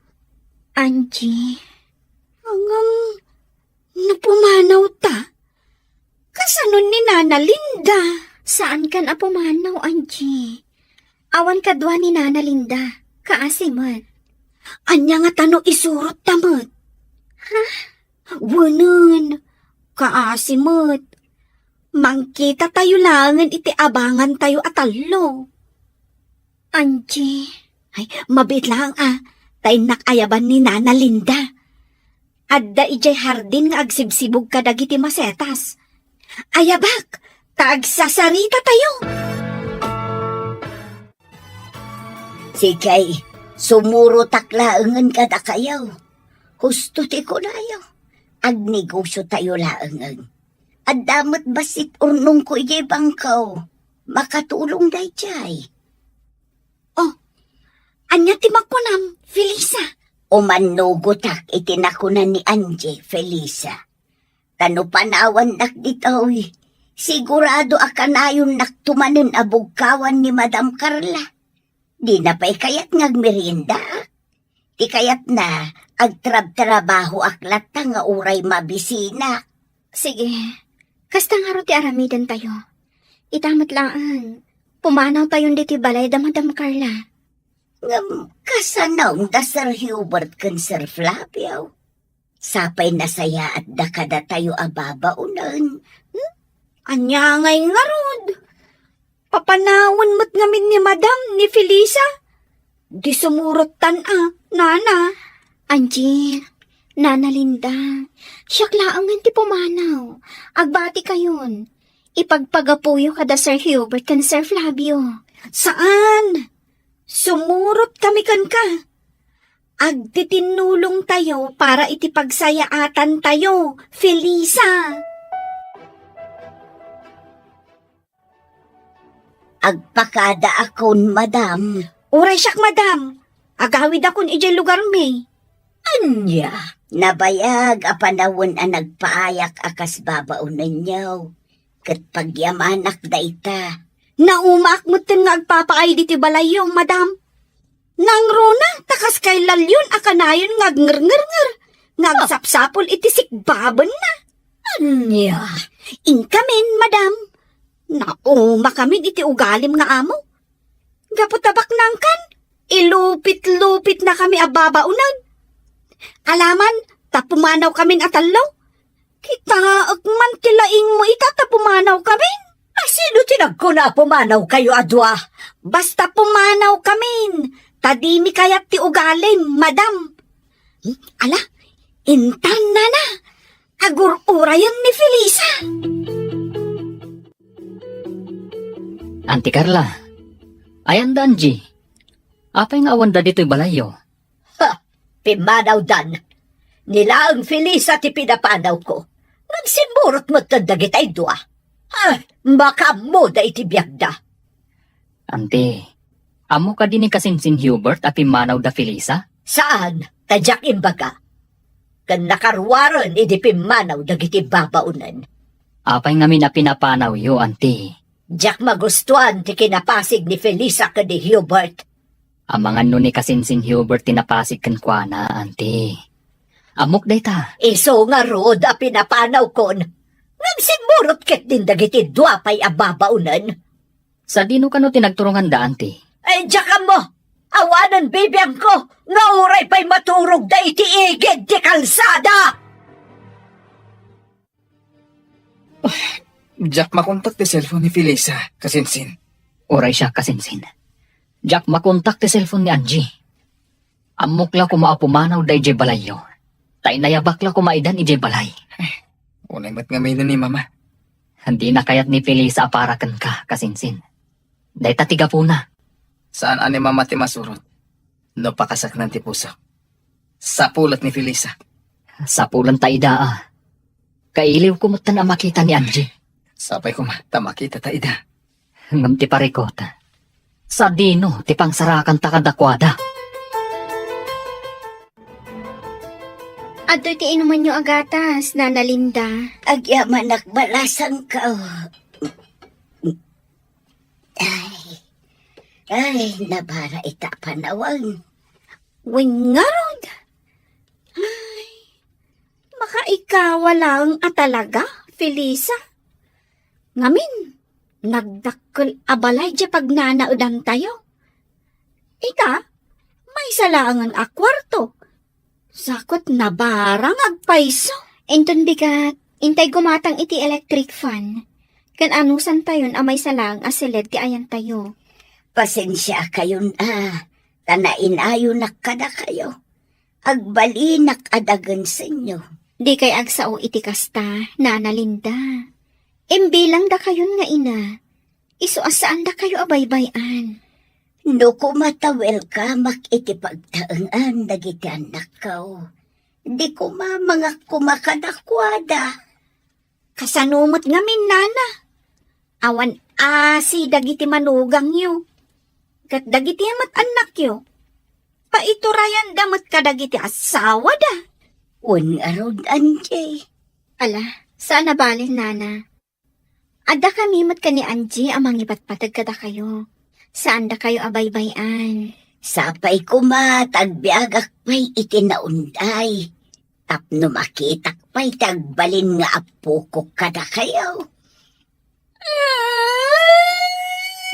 Angie. Ngem, no pumanaw ta, kasano ni Nana Linda? Saankan a pumanaw, Angie. Awan kadua ni Nana Linda. Kaasi met. Ania ngata no isurot ta met? Ha? Wenen, kaasi met. Mangkitatayo laengen iti abangantayo a tallo. Angie. Ay, mabiit laeng a, ta innak ayaban ni Nana Linda. Adda idiay hardin nga agsibsibug kadagiti masetas. Ayabak, ta agsasaritatayo. Sige, sumurotak laengen kadakayo. Husto ti kunayo. Agnegosiotayo laengen. Adda met bassit urnongko idiay bangko. Makatulong daydiay. Oh, ania ti makunam, Felisa? Umannugotak iti nakuna ni Angie, Felisa. Ta no panawannak ditoy, sigurado a kanayonnakto manen a bugkawan ni Madam Carla. Dina pay kayat nga agmeriendaak. Ti kayatna, agtrabtrabahoak latta nga uray mabisinak. Sige, kasta ngarud ti aramidentayo. Ita met laeng, pumanawtayon ditoy balay da Madam Carla. Ngem kasano da Sir Hubert ken Sir Flavio? Sapay nasayaatda kadatayo a babaonen. Hmm? Ania ngay ngarud? Papanawen met ngamin ni Madam ni Felisa? Di sumurottan a, nana. Angie, Nana Linda, siak laengen ti pumanaw. Agbati kayon. Ipagpagapuyo kada Sir Hubert ken Sir Flavio. Saan? Sumurot kami kenka. Agtitinnulong tayo para iti pagsayaatan tayo, Felisa. Agpakada akon, madam. Uray siak, madam. Agawid akon idiay lugarmi. Ania, nabayag a panawen a nagpaayak a kas babaonenyo, ket pagyamanak dayta. Naumaak metten nga agpapaay diti balayyo, madam. Nangruna, ta kas kay lalyon a kanayon nga agnerngernger, nga agsapsapul iti sikbabenna. Ania? Inkamin, madam. Nauma kamin iti ugalim nga amo. Gapu ta baknangkan, ilupit-lupit na kami a babaonan. Alaman, ta pumanaw kamin a tallo. Kitaek man ti laingmo ita ta pumanaw kami. A sino ti nagkuna a pumanaw kayo a dua? Basta pumanaw kamin, ta dimi kayat ti ugalim, madam. Hmm, ala, intan, nana. Agur-urayan ni Felisa. Auntie Carla, ayan da Angie. Apay nga awan da ditoy balayyo? Ha! Pimmanawdan. Ni laeng Felisa ti pinapanawko. Nagsimurot met dagitay dua. Ah, makaammoda iti biagda. Auntie, ammo kadi ni kasinsin Hubert a pimmanaw da Felisa? Saan, ta diak imbaga. Ken nakaruaren idi pimmanaw dagiti babaonen. Apay ngamin a pinapanawyo, Auntie? Diak magustuan ti kinapasig ni Felisa ken ni Hubert. Amangan no ni kasinsin Hubert ti napasig kenkuana, Auntie. Ammok dayta. Isu ngarud a pinapanawkon. Nagsimmurot ketdin dagiti dua pay a babaonen. Sadino kano ti nagturonganda, Auntie? Ay, diak ammo. Awanen bibiangko nga uray pay maturogda iti igid ti kalsada. Diak makontak ti cellphone ni Felisa, kasinsin. Uray siak, kasinsin. Diak makontak ti cellphone ni Angie. Ammok la koma a pumanaw da idiay balayyo. Ta inayabak la koma idan idiay balay. Unay met ngamin ni Mama. Dina kayat ni Felisa a para kenka, kasinsin. Dayta ti gapuna. Saan a ni Mama ti masurot no pakasaknan ti puso. Sapulat ni Felisa. Sapulan ta ida a. Kailiwko metten a makita ni Angie. Sapay koma ta makita ta ida. Ngem ti parikot, sadino ti pangsarakanta kadakuada? Adtoy ti inumanyo a gatas, Nana Linda. Agyamanak balasangko. Ay, ay, nabara ita panawen. Wen ngarud. Ay, makaikawa laeng a talaga, Felisa. Ngamin, nagdakkel a balay diay pagnanaedantayo. Ita, maysa laengen a kuarto. Sakot nabara nga agpayso. Inton bigat, intay gumatang iti electric fan. Ken anusantayon a maysa laeng a siled ti ayantayo. Pasensiakayon a, ta nainayonak kadakayo. Agbalinak a dagensenyo. Dikay agsao iti kasta, Nana Linda. Imbilang dakayon nga ina, isu a saandakayo a baybay-an. No koma ta welcomeak iti pagtaengan dagiti annakko, di koma mangak koma kadakuada. Kasano met ngamin, nana? Awan asi dagiti manugangyo. Ket dagiti met annakyo, paiturayanda met kadagiti asawada. Wen ngarud, Angie. Ala, saan a bale, nana. Adda kami met ken ni Angie a mangipatpateg kadakayo. Saandakayo a baybay-an. Sapay koma ta agbiagak pay iti naunday tapno makitak pay ti agbalin nga appokok kadakayo.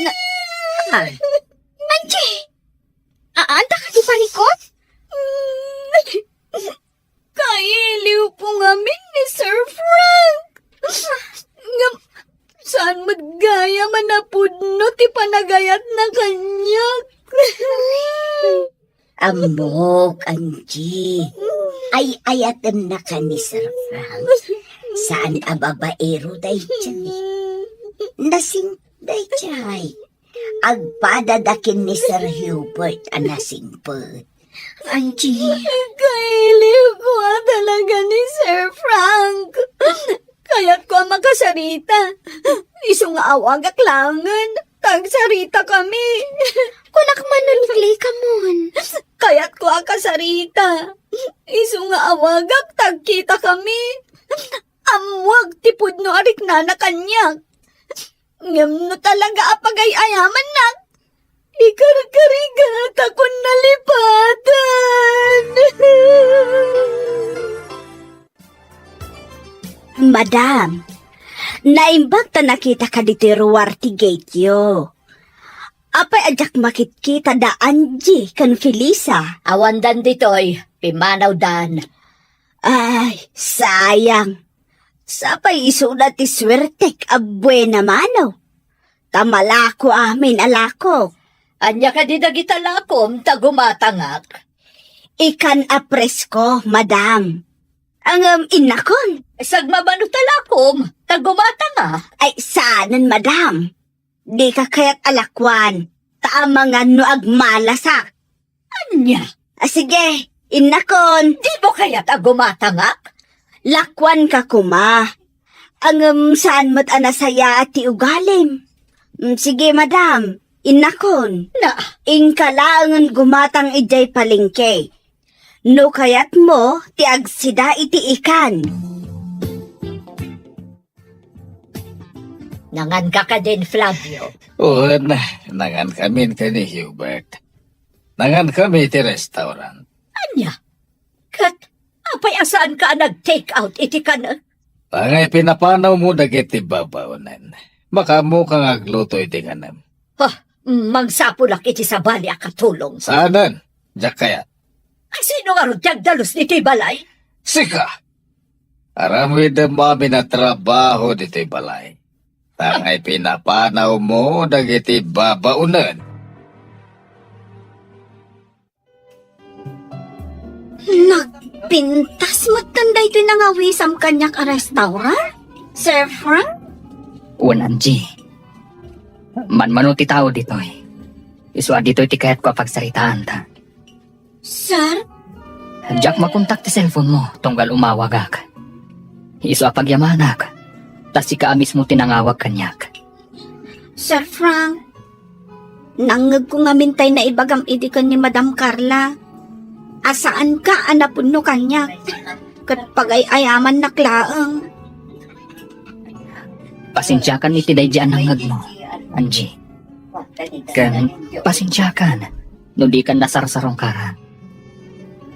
Na, ah, Angie! Aadda kadi parikot? Kailiwko ngamin ni Sir Frank. Ngem saan met gayam a napudno ti panagayatna kaniak. Ammok, Angie. Ay-ayatennaka ni Sir Frank. Saan a babaero daydiay. Nasing daydiay. Agpadada ken ni Sir Hubert a nasingpet. Angie. Kailiwko a talaga ni Sir Frank. Kayatko a makasarita. Isu nga awagak laengen, ta agsaritakami. Kunak man no liklikamon. Kayatko a kasarita. Isu nga awagak, ta agkitakami. Ammoak ti pudno a riknana kaniak. Ngem no talaga a pagay-ayamannak, ikarkarigatakon nalipatan. Madam, naimbag ta nakitaka ditoy ruar ti gateyo. Apay a diak makitkita da Angie ken Felisa? Awandan ditoy, pimmanawdan. Ay, sayang. Sapay isuna ti suertek a buena mano. Ta malako amin a lakok. Ania kadi dagita lakom ta gumatangak? Ikan a presko, madam. Ngem innakon. Sagmamano ta lakom ta gumatanga? Ay, saanen, madam. Dika kayat a lakuan, ta amangan no agmalasak. Ania? A, sige, innakon. Dimo kayat a gumatangak? Lakuanka koma. Ngem saan met a nasayaat ti ugalim. Mm, sige, madam, innakon. Na. Inka laengen gumatang idiay palengke. No kayatmo ti agsida iti ikan. Nanganka kadin, Flavio? Wen, nangankamin ken ni Hubert. Nangankami iti restaurant. Ania? Ket apay a saanka a nag-take out iti kan? Angay pinapanawmo dagiti babaonen. Makaammoka nga agluto iti kanem. Ha, mangsapulak iti sabali a katulong. Saanen, diak kayat. A, sino ngarud ti agdalus ditoy balay? Sika! Aramidem amin a trabaho ditoy balay. Angay pinapanawmo dagiti babaonen. Nagpintas metten daytoy nangawisam kaniak a restaurant, Sir Frank? Wen, Angie. Manmano ti tao ditoy. Isu a ditoy ti kayatko a pagsaritaanta. Sir? Diak makontak ti cellphone mo tunggal umawagak. Isu a pagyamanak, ta sika a mismo ti nangawag kaniak. Sir Frank, nangngegko ngamin tay naibagam idi ken ni Madam Carla a saanka a napudno kaniak, ket pagay-ayamannak laeng. Pasensiakan iti daydi a nangngegmo, Angie. Ken pasensiakan no dikan nasarsarungkaran.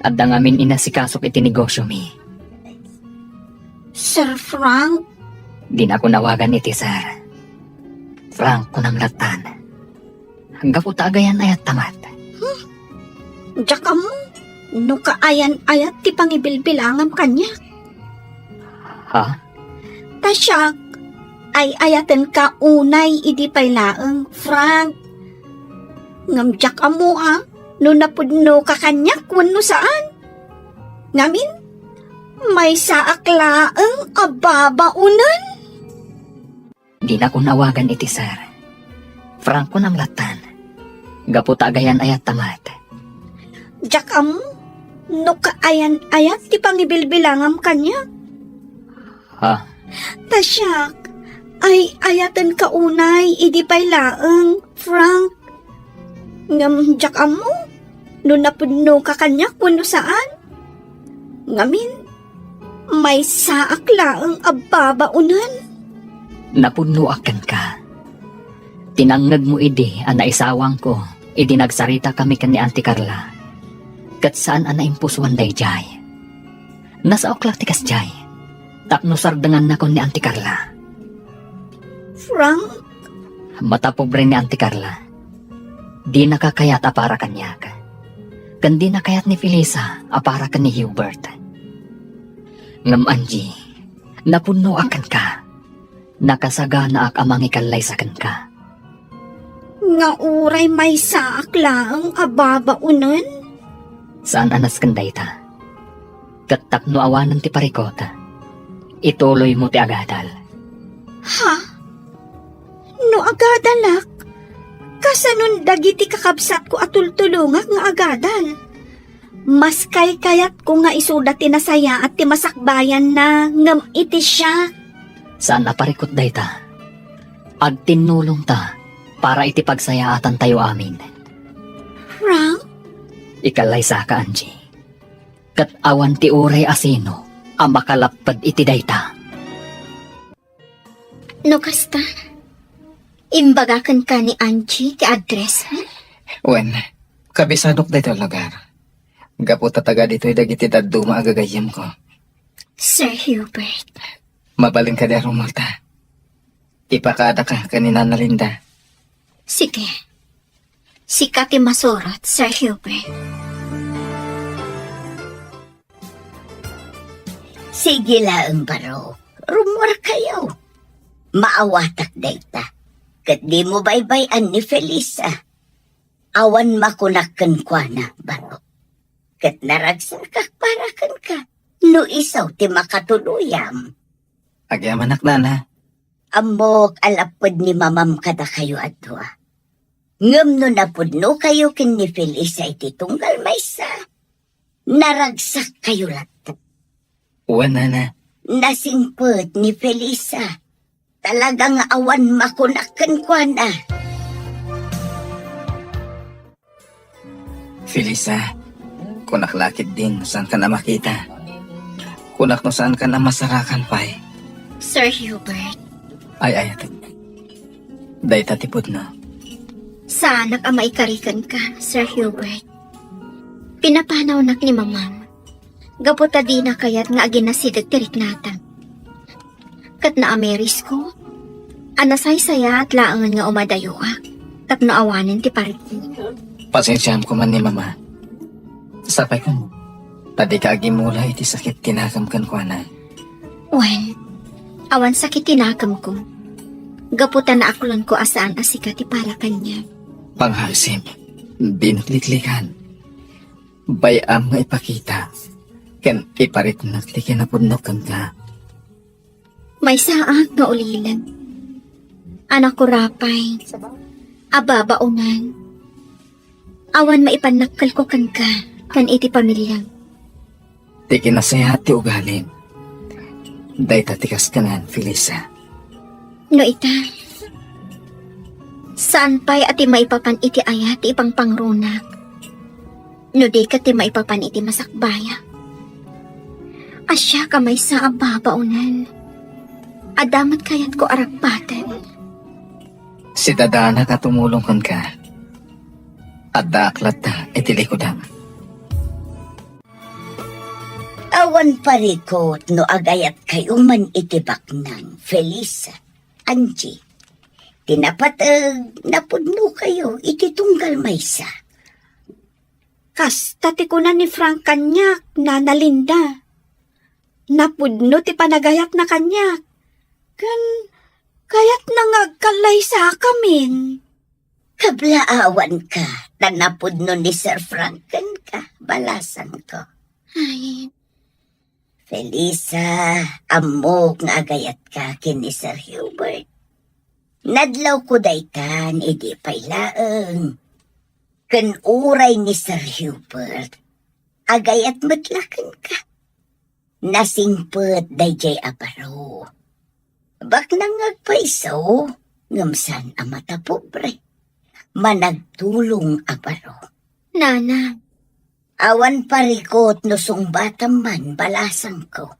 Adda ngamin inasikasok iti negosyomi. Sir Frank? Dinakon awagan iti sir. Frank, kunam lattan. Gapu ta agayan-ayatta met. Hmm? Diak ammo no kaayan-ayat ti pangibilbilangam kaniak. Ha? Ta siak, ay-ayatenka unay idi pay laeng, Frank. Ngem diak ammo a no napudnoka kaniak wenno saan. Ngamin, maysaak laeng a babaonen. Dinakon awagan iti sir. Frank, kunam lattan. Gapu ta agayan-ayatta met. Diak ammo no kaayan-ayat ti pangibilbilangam kaniak. Ha? Ta siak, ay-ayatenka unay idi pay laeng, Frank. Ngem diak ammo no napudnoka kaniak wenno saan. Ngamin, maysaak laeng a babaonen. Napudnoak kenka. Ti nangngegmo idi a naisawangko idi nagsaritakami ken ni Auntie Carla. Ket saan a naimpusuan daydiay. Nasaok la ti kasdiay tapno sardengannakon ni Auntie Carla. Frank? Matapobre ni Auntie Carla. Dinaka kayat a para kaniak. Ken dina kayat ni Felisa a para ken ni Hubert. Ngem Angie, napudnoak kenka. Nakasaganaak a mangikallaysa kenka. Nga uray maysaak laeng a babaonen? Saan a nasken dayta. Ket tapno awanen ti parikut, ituloymo ti agadal. Ha? No agadalak, kasanon dagiti kakabsatko a tultulongak nga agadal? Mas kaykayatko nga isuda ti nasayaat ti masakbayanna ngem iti siak. Saan a parikut dayta. Agtinnulongta para iti pagsayaatan tayo amin. Frank? Ikallaysaka, Angie. Ket awan ti uray a sino a makalapped iti dayta. No kasta, imbagaken ka ni Angie ti address, ha? Wen, kabisadok daytoy lugar. Gapu ta taga ditoy dagiti dadduma a gagayyemko. Sir Hubert. Mabalin kadi a rumulta. Ipakadaka ken ni Nana Linda. Sige. Sika ti masurot, Sir Hubert. Sige laeng, baro. Rummuarkayo. Maawatak dayta. Ket dimo baybay-an ni Felisa. Awan makunak kenkuana, baro. Ket naragsakak para kenka, no isu ti makatuluyam. Agyamanak, Nana. Ammok a lapped ni Mamam kadakayo a dua. Ngem no napudnokayo ken ni Felisa iti tunggal maysa, naragsakkayo latta. Wen, Nana. Nasingpet ni Felisa. Talaga nga awan makunak kenkuana. Felisa, kunak la ketdin no saankan a makita. Kunak no saankan a masarakan pay. Sir Hubert. Ay, ay, ate. Dayta ti pudno. Saanak a maikari kenka, Sir Hubert. Pinapanawnak ni Mamam. Gapu ta dina kayat nga aginasideg ti riknata. Ket naamirisko a nasaysayaat laengen nga umadayoak tapno awanen ti parikut. Pasensiaem koma ni Mama. Sapay koma ta dika agimula iti sakit ti nakem kenkuana. Wen, awan sakit ti nakemko. Gapu ta naaklonko a saan a sika ti para kaniak. Panghasem, dinak liklikan. Bay-am nga ipakita ken ipariknak ti kinapudno kenka. Maysaak nga ulilen. Anak ko, rapay. Ababaonan. Awan maipannakkelko kenka ken iti pamiliam. Ti kinasayaat ti ugalim. Dayta ti kaskanayan, Felisa. No ita, saan pay a ti maipapan iti ayat ti ipangpangrunak, no di ket ti maipapan iti masakbayak. A siak a maysa a babaonan, adda met kayatko a ragpaten. Sidadanak a tumulong kenka. Addaak latta iti likudam. Awan parikut no agayatkayo man iti baknang, Felisa, Angie. Ti napateg, napudnokayo iti tunggal maysa. Kasta ti kuna ni Frank kaniak, Nana Linda. Napudno ti panagayatna kaniak. Ken kayatna nga agkallaysakamin. Kablaawanka, ta napudno ni Sir Frank kenka, balasangko. Ay. Felisa, ammok nga agayatka ken ni Sir Hubert. Nadlawko daytan idi pay laeng. Ken uray ni Sir Hubert, agayat met la kenka. Nasingpet daydiay a baro. Baknang nga agpayso, ngem saan a matapobre. Managtulong a baro. Nana. Awan parikut no sungbatam man, balasangko.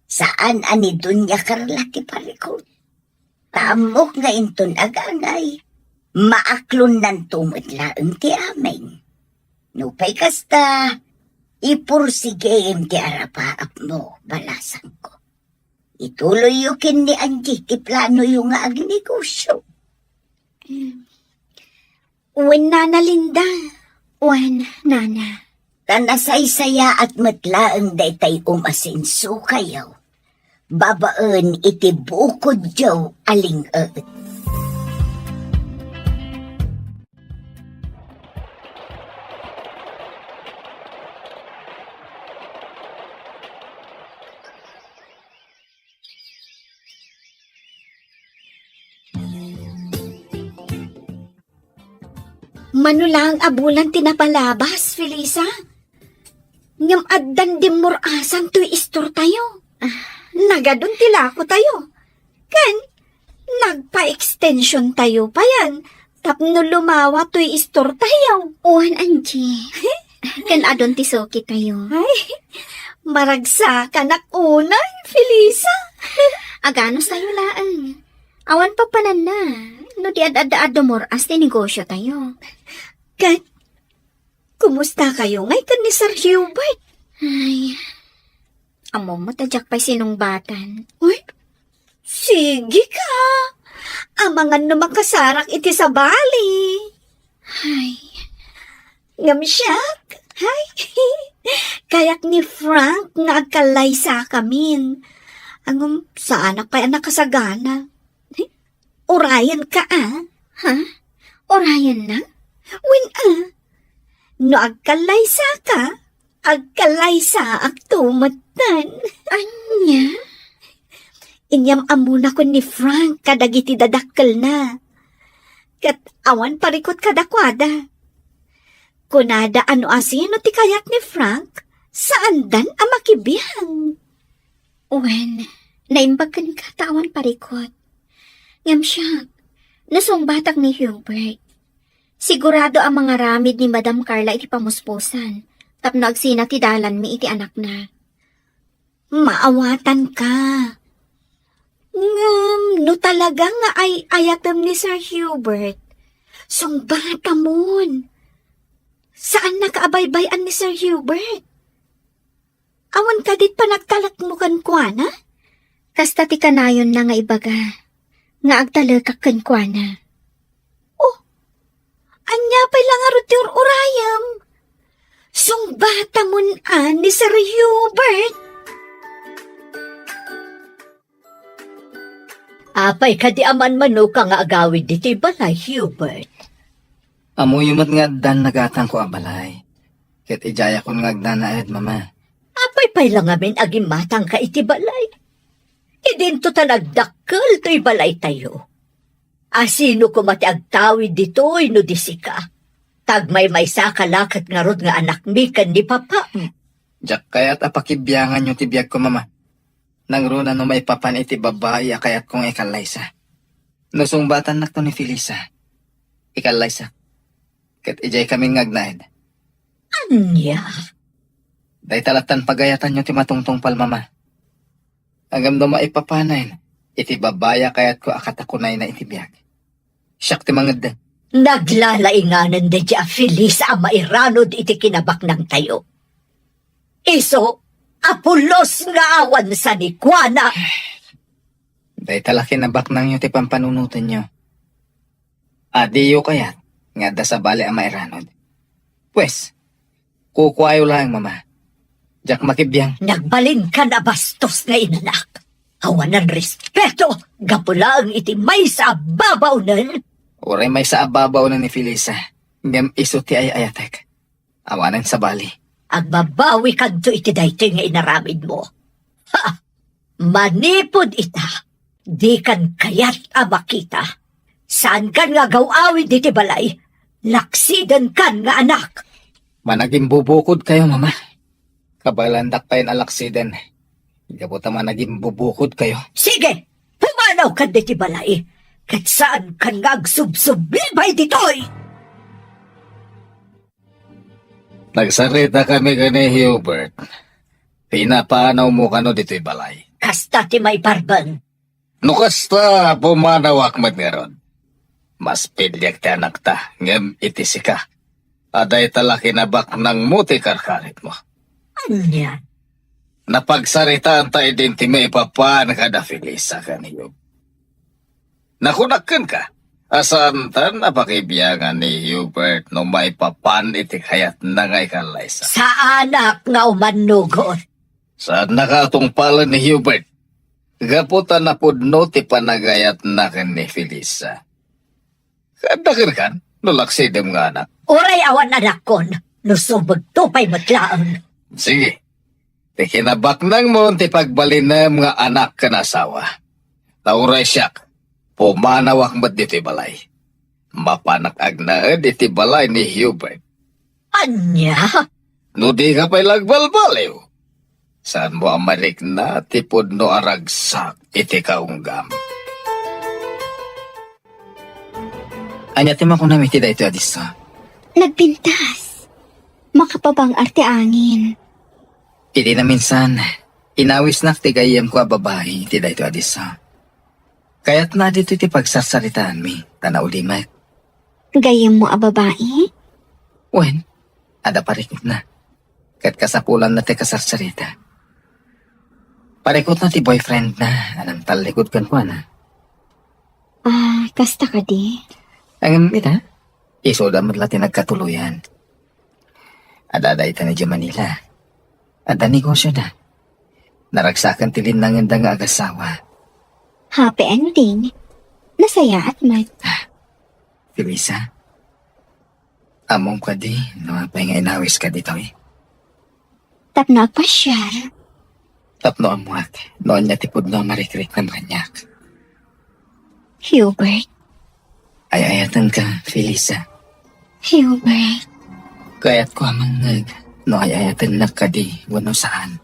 Saan a ni Doña Carla ti parikut. Ta ammok nga inton agangay, maaklonnanto met laeng ti amin. Nupay kasta, ipursigim ti arapaapmo, balasangko. Ituloyyo ken ni Angie ti planoyo nga agnegosio. Wen, Nana Linda. Wen, Nana. Ta nasaysayaat met laeng daytay umasensokayo babaen iti bukodyo a ling-et. Mano laeng a bulan ti napalabas, Felisa. Ngem addan dimmur-asan toy istortayo. Ah. Nagadun ti lakotayo. Ken nagpa-extension tayo payen tapno lumawa toy istortayo. Wen, Angie. Ken adun ti sukitayo. Ay, maragsakanak unay, Felisa. Aganustayo laeng. Awan papananna no di ad-adda a dumur-as ti negosiotayo. Ket, kumustakayo ngay ken ni Sir Hubert? Ay, ammom met a diak pay sinungbatan. Uy, sige ka. Amangan no makasarak iti sabali. Ay. Ngem siak, ay, kayak ni Frank nga agkallaysakamin. Ngem saanak pay a nakasagana. Urayenka, a? Ha? Urayenna? Wen, a. No agkallaysaka, agkallaysaakto metten. Ania? Inyam-ammona ken ni Frank kadagiti dadakkelna. Ket awan parikut kadakuada. Kunada a no asino ti kayat ni Frank, saandan a makibiang. Wen, naimbag kenka ta awan parikut. Ngem siak, nasungbatak ni Hubert. Sigurado a mangaramid ni Madam Carla iti pamuspusan tapno agsina ti dalanmi iti anakna. Maawatanka. Ngem no talaga nga ay-ayatem ni Sir Hubert, sungbatamon. Saannaka a baybay-an ni Sir Hubert. Awan kadi panagtalekmo kenkuana? Kasta ti kanayonna nga ibaga nga agtalekak kenkuana. Oh, ania pay la ngarud ti ur-urayem? Sungbatamon a ni Sir Hubert. Apay kadi a manmanoka nga agawid ditoy balay, Hubert? Ammoyo met nga addan nagatangko a balay. Ket idiayakon nga agnanaed, Mama. Apay pay la ngamin a gimmatangka iti balay? Idinto ta nagdakkel toy balaytayo. Asino koma ti agtawid ditoy no di sika? Ta agmaymaysaka la ket ngarud nga anakmi ken ni papam. Diak kayat a pakibianganyo ti biagko, Mama. Nangruna no maipapan iti babai a kayatko nga ikallaysa. No sungbatannakto ni Felisa, ikallaysak. Ket idiay kami nga agnaed. Ania? Dayta lattan pagayatanyo ti matungtungpal, Mama. Ngem no maipapanen iti babai a kayatko a katakunayna iti biag, siak ti mangeddeng. Naglalainganen daydi a Felisa a mairanod iti kinabaknangtayo. Isu a pulos nga awan sanikuana. Dayta la kinabaknangyo ti pampanunotenyo. A diyo kayat nga adda sabali a mairanod. Pues, kukuayo laeng, Mama. Diak makibiang. Nagbalinkan a bastos nga inanak. Awanan respeto, gapu laeng iti maysa a babaonen. Uray maysa a babaonen ni Felisa, ngem isu ti ay-ayatek. Awanen sabali. Agbabawikanto iti daytoy nga inaramidmo. Ha! Manipud ita, dikan kayat a makita. Saankan nga agaw-awid iti balay, laksidenkan nga anak. Managimbubukodkayo, Mama. Kabaelandak payen a laksiden. Gapu ta managimbubukodkayo. Sige! Pumanawkan ditoy balay, ket saankan nga agsubsublibay ditoy! Nagsaritakami ken ni Hubert. Pinapanawmo kano ditoy balay? Kasta ti maiparben. No kasta, pumanawak met ngarud. Mas piliek ti anakta, ngem iti sika, a dayta la kinabaknangmo ti karkaritmo. Ania? Napagsaritaanta idin ti maipapan kada Felisa ken Hubert. Nakunak kenka a saantan a pakibiangan ni Hubert no maipapan iti kayatna nga ikallaysa. Saanak nga umannugot. Saannaka a tungpalen ni Hubert gapu ta napudno ti panagayatna ken ni Felisa. Adda kenkan no laksidem nga anak? Uray awan anakkon, no subegto pay met laeng. Sige, ti kinabaknangmo ti pagbalinem nga anak ken asawa. Ta uray siak, pumanawak met ditoy balay. Mapanak agnaed iti balay ni Hubert. Ania? No di ka pay nagbalbaliw, saanmo a marikna ti pudno a ragsak iti kaunggam. Ania ti makunam iti daytoy a disso? Nagpintas. Makapabang-ar ti angin. Iti naminsan, inawisnak ti gayyemko a babai iti daytoy a disso. Kayatna ditoy ti pagsarsaritaanmi, ta naulimek. Gayyemmo a babai? Wen, adda parikutna. Ket kasapulanna ti kasarsarita. Parikutna ti boyfriendna a nangtallikud kenkuana. Ah, kasta kadi? Ngem ita, isuda met la ti nagkatuloyan. Adda dayta idiay Manila. Adda negosioda. Naragsakan ti linnangenda nga agasawa. Happy ending. Nasayaat met. Felisa, ammom kadi no apay nga inawiska ditoy? Tapno agpasiar. Tapno ammuak no ania ti pudno a marikriknam kaniak. Hubert. Ay-ayatenka, Felisa. Hubert. Kayatko a mangngeg no ay-ayatennak kadi wenno saan.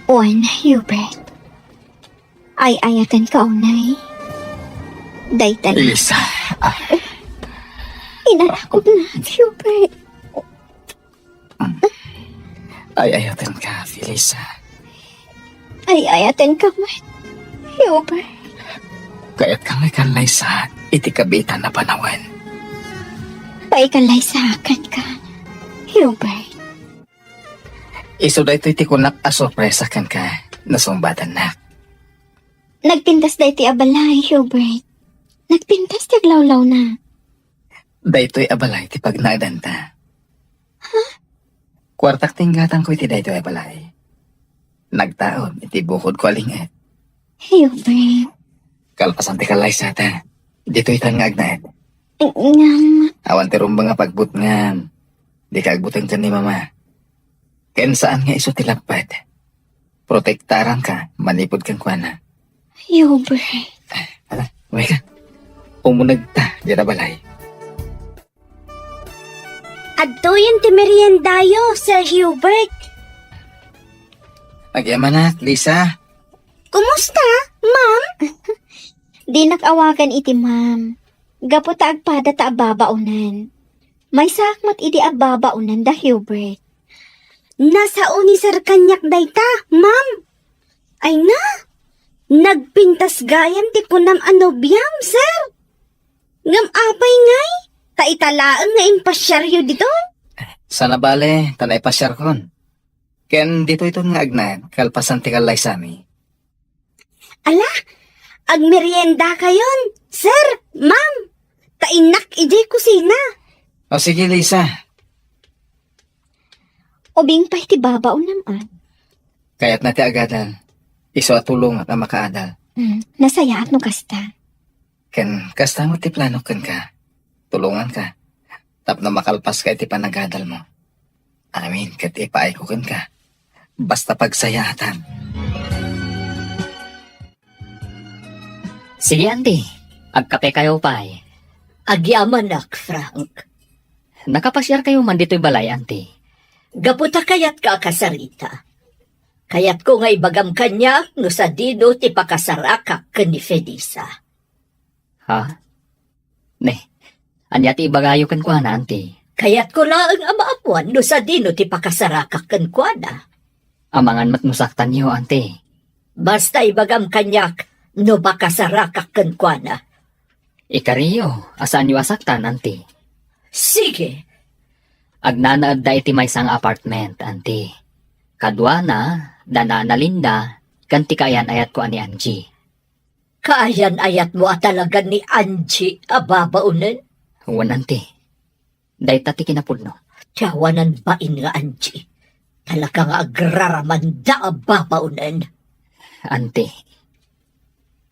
Wen, Hubert. Ay-ayatenka unay. Dayta la. Felisa. Ah. Inarakopnak, Hubert. Ay-ayatenka, Felisa. Ay-ayatenka met, Hubert. Kayatka nga ikallaysa iti kabiitan a panawen. Paikallaysakanka, Hubert. Isu daytoy ti kunak a sorpresa kenka, nasungbatannak. Nagpintas daytoy a balay, Hubert. Nagpintas ti aglawlawna. Daytoy a balay ti pagnaedanta. Ha? Kuartak ti inggatangko iti daytoy a balay. Nagtaud iti bukodko a ling-et. Hubert. Kalpasan ti kallaysata, ditoytan nga agnaed. Ngem. Awan ti rumbeng a pagbutngam. Dika agbuteng ken ni Mama. Ken saan nga isu ti lapped. Protektaranka manipud kenkuana. Hubert. Ala, umayka. Umunegta diay balay. Adtoyen ti meriendayo, Sir Hubert. Agyamanak, Lisa. Kumusta, ma'am? Dinak awagan iti ma'am. Gapu ta agpada ta ababaonen. Maysaak met idi ababaonen da Hubert. Nasao ni Sir kaniak dayta, ma'am. Ay na, nagpintas gayam ti kunam a nobiam, sir. Ngem apay ngay, ta ita laeng nga impasiaryo ditoy? Sana bale, ta naipasiarkon. Ken ditoyton nga agnaed, kalpasan ti kallaysami. Ala, agmeriendakayon, sir, ma'am. Ta innak idiay kusina. O sige, Lisa. Ubing pay ti babaonam, a. Kayatna ti agadal. Isu a tulongak a makaadal. Hmm, nasayaat no kasta. Ken kasta met ti planok kenka. Tulonganka. Tapno makalpaska iti panagadalmo. Amin ket ipaayko kenka. Basta pagsayaatan. Sige, Auntie. Agkapekayo pay. Agyamanak, Frank. Nakapasiarkayo man ditoy balay, Auntie? Gapu ta kayatka a kasarita. Kayatko nga ibagam kaniak no sadino ti pakasarakak ken ni Felisa. Ha? Ne, ania ti ibagayo kenkuana, Auntie? Kayatko laeng a maammuan no sadino ti pakasarakak kenkuana. Amangan met no saktanyo, Auntie. Basta ibagam kaniak no makasarakak kenkuana. Ikariyo a saanyo a saktan, Auntie. Sige. Agnanaedda iti maysa nga apartment, Auntie. Kaduana, da Nana Linda, ken ti kaayan-ayatko a ni Angie. Kaayan-ayatmo a talaga ni Angie a babaonen? Wen, Auntie. Dayta ti kinapudno. Ti awanan bain nga Angie. Talaga nga agraramanda a babaonen. Auntie,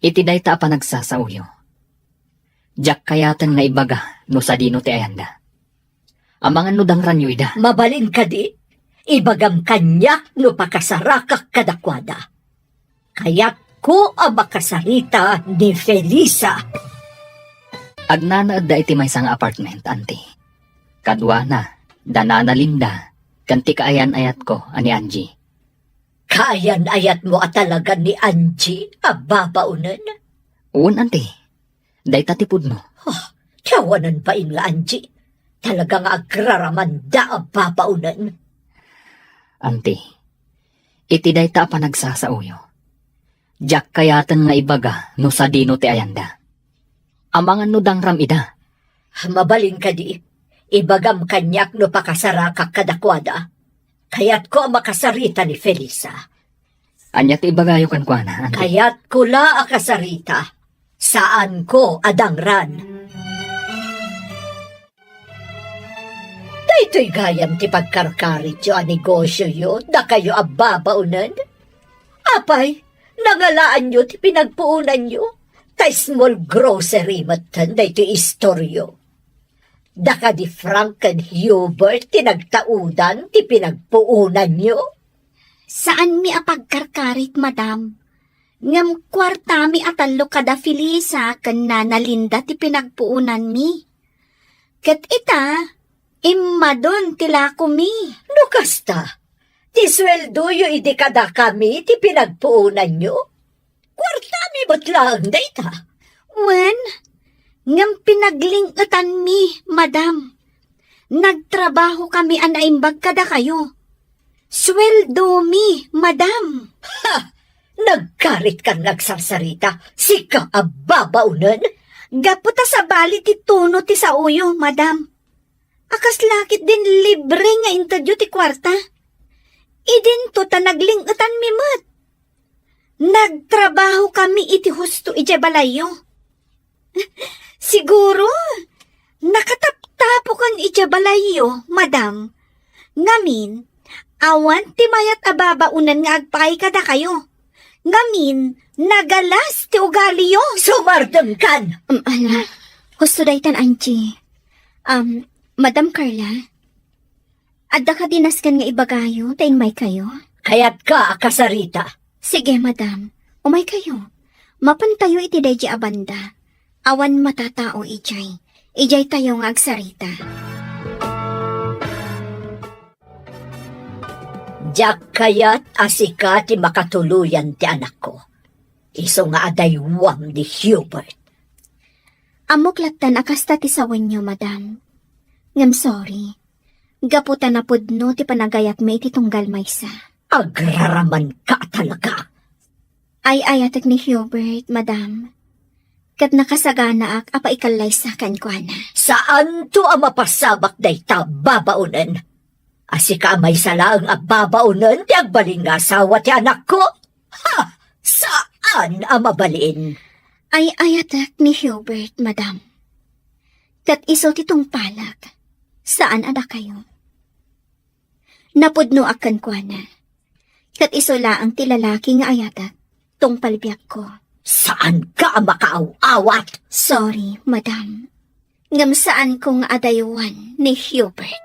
iti dayta a panagsasaoyo, diak kayaten nga ibaga no sadino ti ayanda. Amangan no dangranyo ida. Mabalin kadi, ibagam kaniak no pakasarakak kadakuada. Kayatko a makasarita ni Felisa. Agnanaedda iti maysa nga apartment, Auntie. Kaduana, da Nana Linda, ken ti kaayan-ayatko a ni Angie. Kaayan-ayatmo a talaga ni Angie a babaonen? Wen, Auntie. Dayta ti pudno. Ah, ti awanan bain nga Angie. Talaga nga agraramanda a babaonen. Auntie, iti dayta a panagsasaoyo, diak kayaten nga ibaga no sadino ti ayanda. Amangan no dangram ida. Mabalin kadi, ibagam kaniak no pakasarakak kadakuada. Kayatko a makasarita ni Felisa. Ania ti ibagayo kenkuana, Auntie? Kayatko la a kasarita. Saanko a dangran. Daytoy gayam ti pagkarkarityo a negosioyo, dakayo a babaonen? Apay, nangalaanyo ti pinagpuonanyo? Ta small grocery metten daytoy istoryo. Da kadi Frank ken Hubert ti nagtaudan ti pinagpuonanyo? Saanmi a pagkarkarit, madam. Ngem kuartami a tallo kada Felisa ken Nana Linda ti pinagpuonanmi. Ket ita, immadon ti lakomi. No kasta, ti sueldoyo idi kadakami ti pinagpuonanyo? Kuartami met laeng dayta. Wen, ngem pinagling-etanmi, madam. Nagtrabahokami a naimbag kadakayo. Sueldomi, madam. Ha! Nagkaritkan nga agsarsarita, sika a babaonen? Gapu ta sabali ti tono ti saoyo, madam. A kas la ketdin libre nga intedyo ti kuarta. Idinto ta nagling-etanmi met. Nagtrabahokami iti husto idiay balayyo. Siguro, nakataptapokan idiay balayyo, madam. Ngamin, awan ti mayat a babaonen nga agpaay kadakayo. Ngamin, nagalas ti ugaliyo. Sumardengkan! Um, ala, husto daytan, Angie. Um, Madam Carla, adda kadi nasken nga ibagayo ta immaykayo? Kayatka a kasarita. Sige, madam. Umaykayo. Mapantayo iti daydi a banda. Awan matatao idiay. Idiaytayo nga agsarita. Diak kayat a sika ti makatuloyan ti anakko. Isu nga adaywam ni Hubert. Ammok lattan a kasta ti sawenyo, madam. Ngem sorry. Gapu ta napudno ti panagayatmi iti tunggal maysa. Agraramanka a talaga. Ay-ayatek ni Hubert, madam. Ket nakasaganaak a paikallaysa kenkuana. Saanto a mapasabak dayta, babaonen. A sika a maysa laeng a babaonen ti agbalin nga asawa ti anakko? Ha! Saan a mabalin. Ay-ayatek ni Hubert, madam. Ket isu ti tungpalek, saan a dakayo. Napudnoak kenkuana. Ket isu laeng ti lalaki nga ayatek, tungpal biagko. Saanka a makaaw-awat? Sorry, madam. Ngem saanko nga adaywan ni Hubert.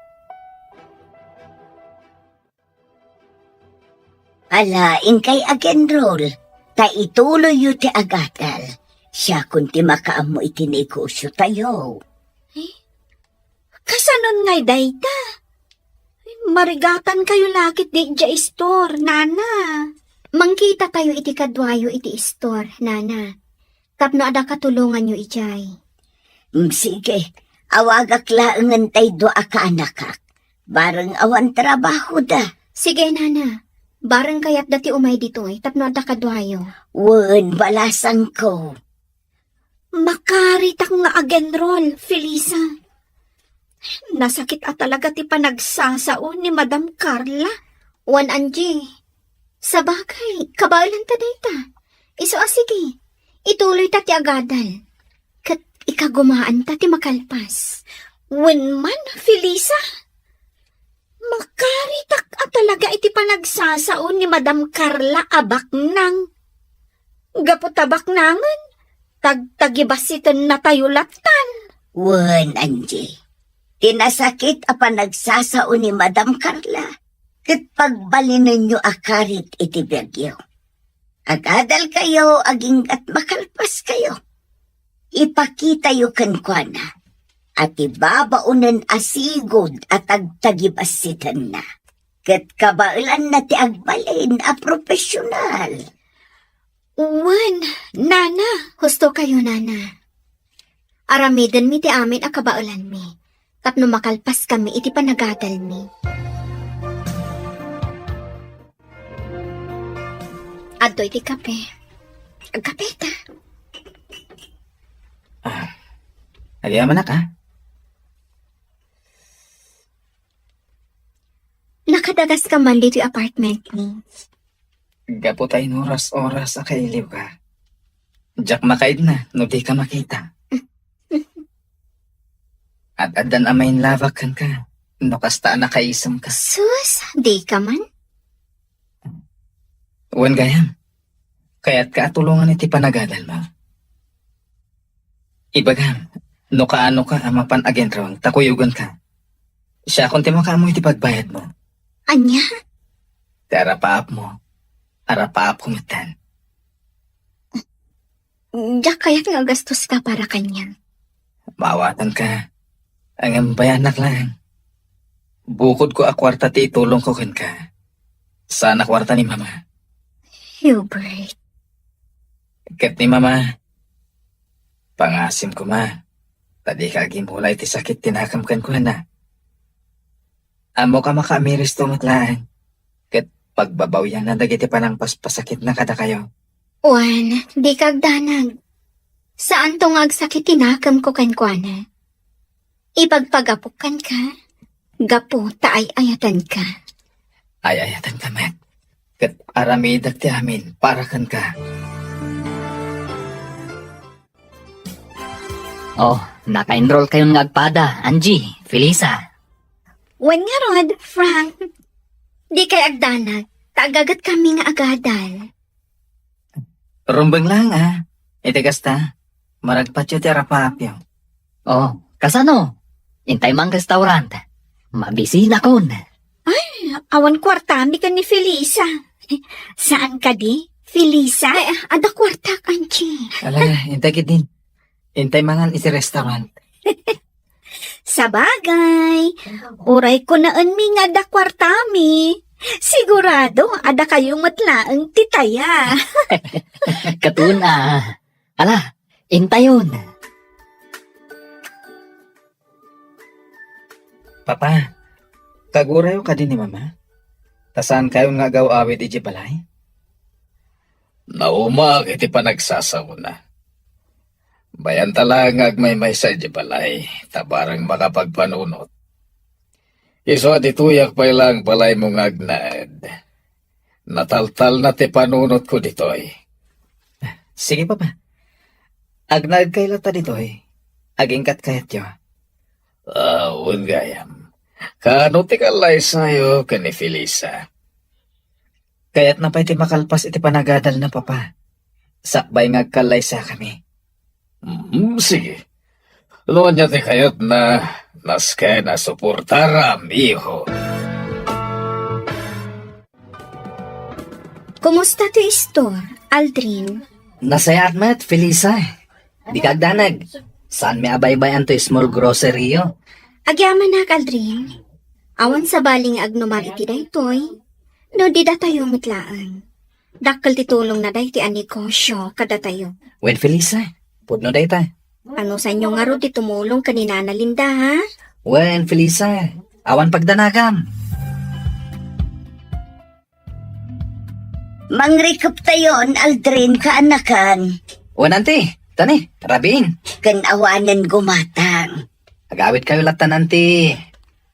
Ala, inkay agenrol, ta ituloyyo ti agadal. Siakon ti makaammo iti negosiotayo. Eh? Kasanon ngay dayta? Marigatankayo la ketdi idiay istor, nana. Mangkitatayo iti kaduayo iti istor, nana. Tapno adda katulonganyo idiay. Mm, sige. Awagak laengen tay dua a kaanakak. Bareng awan trabahoda. Sige, nana. Bareng kayatda ti umay ditoy tapno adda kaduayo. Wen, balasangko. Makaritak nga agenrol, Felisa. Nasakit a talaga ti panagsasao ni Madam Carla. Wen, Angie. Sabagay, kabaelanta dayta. Isu a sige, ituloyta ti agadal. Ket ikagumaanta ti makalpas. Wen man, Felisa. Makaritak a talaga iti panagsasao ni Madam Carla a baknang. Gapu ta baknangen, tagtagibassitennatayo lattan. Wen, Angie. Ti nasakit a panagsasao ni Madam Carla, ket pagbalinenyo a karit iti biagyo. Agadalkayo aginggat makalpaskayo. ipakitayo kenkuana a ti babaonen a sigud a tagtagibassitanna ket kabaelanna ti agbalin a profesional. Wen, nana, husto kayo, nana. Aramidenmi ti amin a kabaelanmi tapno makalpaskami iti panagadalmi. Adtoy ti kape. Agkapeta. Ah, agyamanak, ah. Nakadagaska man ditoy apartment ni. Gapu ta inuras-oras a kailiwka. Diak makaidna no dika makita. At addan a mainlabak kenka no kasta a nakaisemka. Sus, dika man. Wen gayam, kayatka a tulongan iti panagadalmo. Ibagam, no kaanoka a mapan aginrong ta kuyoganka. Siakon ti makaammo iti pagbayadmo. Ania? Ti arapaapmo, arapaapko metten. Diak kayat nga agastoska para kaniak. Maawatanka. Ngem bayanak laeng. Bukodko a kuarta ti itulongko kenka. Saan a kuarta ni Mama. Hubert. Ket ni Mama, pangasim koma, ta dika agimula iti sakit ti nakem kenkuana. Ammok a makaamiristo met laeng, ket pagbabawianna dagiti panangpaspasakitna kadakayo. Wen, dika agdanag. Saanto nga agsakit ti nakemko kenkuana. Ipagpagapok kenka, gapu ta ay-ayatenka. Ay-ayatenka met, ket aramidek ti amin para kenka. Oh, naka-enroll kayon nga agpada, Angie, Felisa. Wen ngarud, Frank. Dikay agdanag, ta agagetkami nga agadal. Rumbeng laeng, a. Iti kasta, maragpatyo ti arapaapyo. Oh, kasano? Intay man restaurant. Mabisinakon. Ay, awan kuartami ken ni Felisa. Saan kadi, Felisa? Ay, adda kuartak, Angie. Ala, intay ketdin. Intay mangan iti restaurant. Sabagay, uray kunaenmi nga adda kuartami. Sigurado, adda kayo met laeng ti taya. Katuna. Ala, intayon. Papa, kagurayo kadi ni Mama? Ta saan kayon nga agaw-awid idiay balay? Naumaak iti panagsasaona. Bayanta laeng nga agmaymaysa idiay balay, ta bareng makapagpanunot. Isu a ditoyak pay laeng balaymo nga agnaed. Nataltalna ti panunotko ditoy. Sige, Papa. Agnaedkay latta ditoy. Agingkat kayatyo. Ah, wen gayam. Kaano ti kallaysayo ken ni Felisa? Kayatna pay ti makalpas iti panagadalna, Papa. Sakbay nga agkallaysakami. Mm, sige. No ania ti kayatna, nasken a suportaram, iho. Kumusta ti istor, Aldrin? Nasayaat met, Felisa. Dika agdanag. Saanmi a baybay-an toy small grocery-yo. Agyamanak, Aldrin. Awan sabali nga agnuman iti daytoy. No di datayo met laeng. Dakkel ti tulongna daytoy a negosio kadatayo. Wen, Felisa, pudno dayta. Anusanyo ngarud ti tumulong ken ni Nana Linda, ha? Wen, Felisa, awan pagdanagam. Mangrikeptayon, Aldrin, kaanakan. Wen, Auntie, tani, rabiin. Ken awanen gumatang. Agawidkayo lattan, Auntie.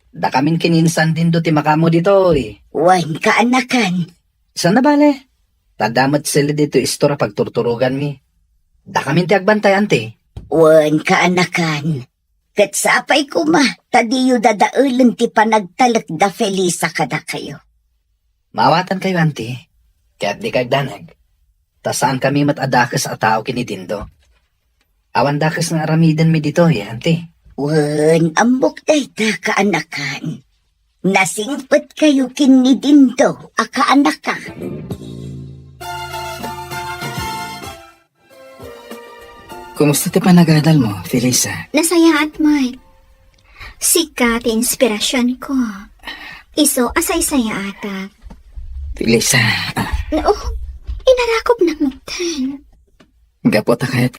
Dakamin ken ni Insan Dindo ti makaammo ditoy. Wen, kaanakan. Saan a bale? Ta adda met sili ditoy istor a pagturturoganmi. Dakamin ti agbantay, Auntie. Wen, kaanakan. Ket sapay koma ta diyo dadaelen ti panagtalek da Felisa kadakayo. Maawatankayo, Auntie. Ket dika agdanag. Ta saankami met a dakes a tao ken ni Dindo. Awan dakes nga aramidenmi ditoy, Auntie. Wen, ammok dayta, kaanakan. Nasingpetkayo ken ni Dindo a kaanakan. Kumusta ti panagadal mo, Felisa? Nasayaat, Mike. Sika ti inspirasyon ko. Isu a saysayaatak. Felisa, ah. No, inarakop na metten. Gapu ta kayat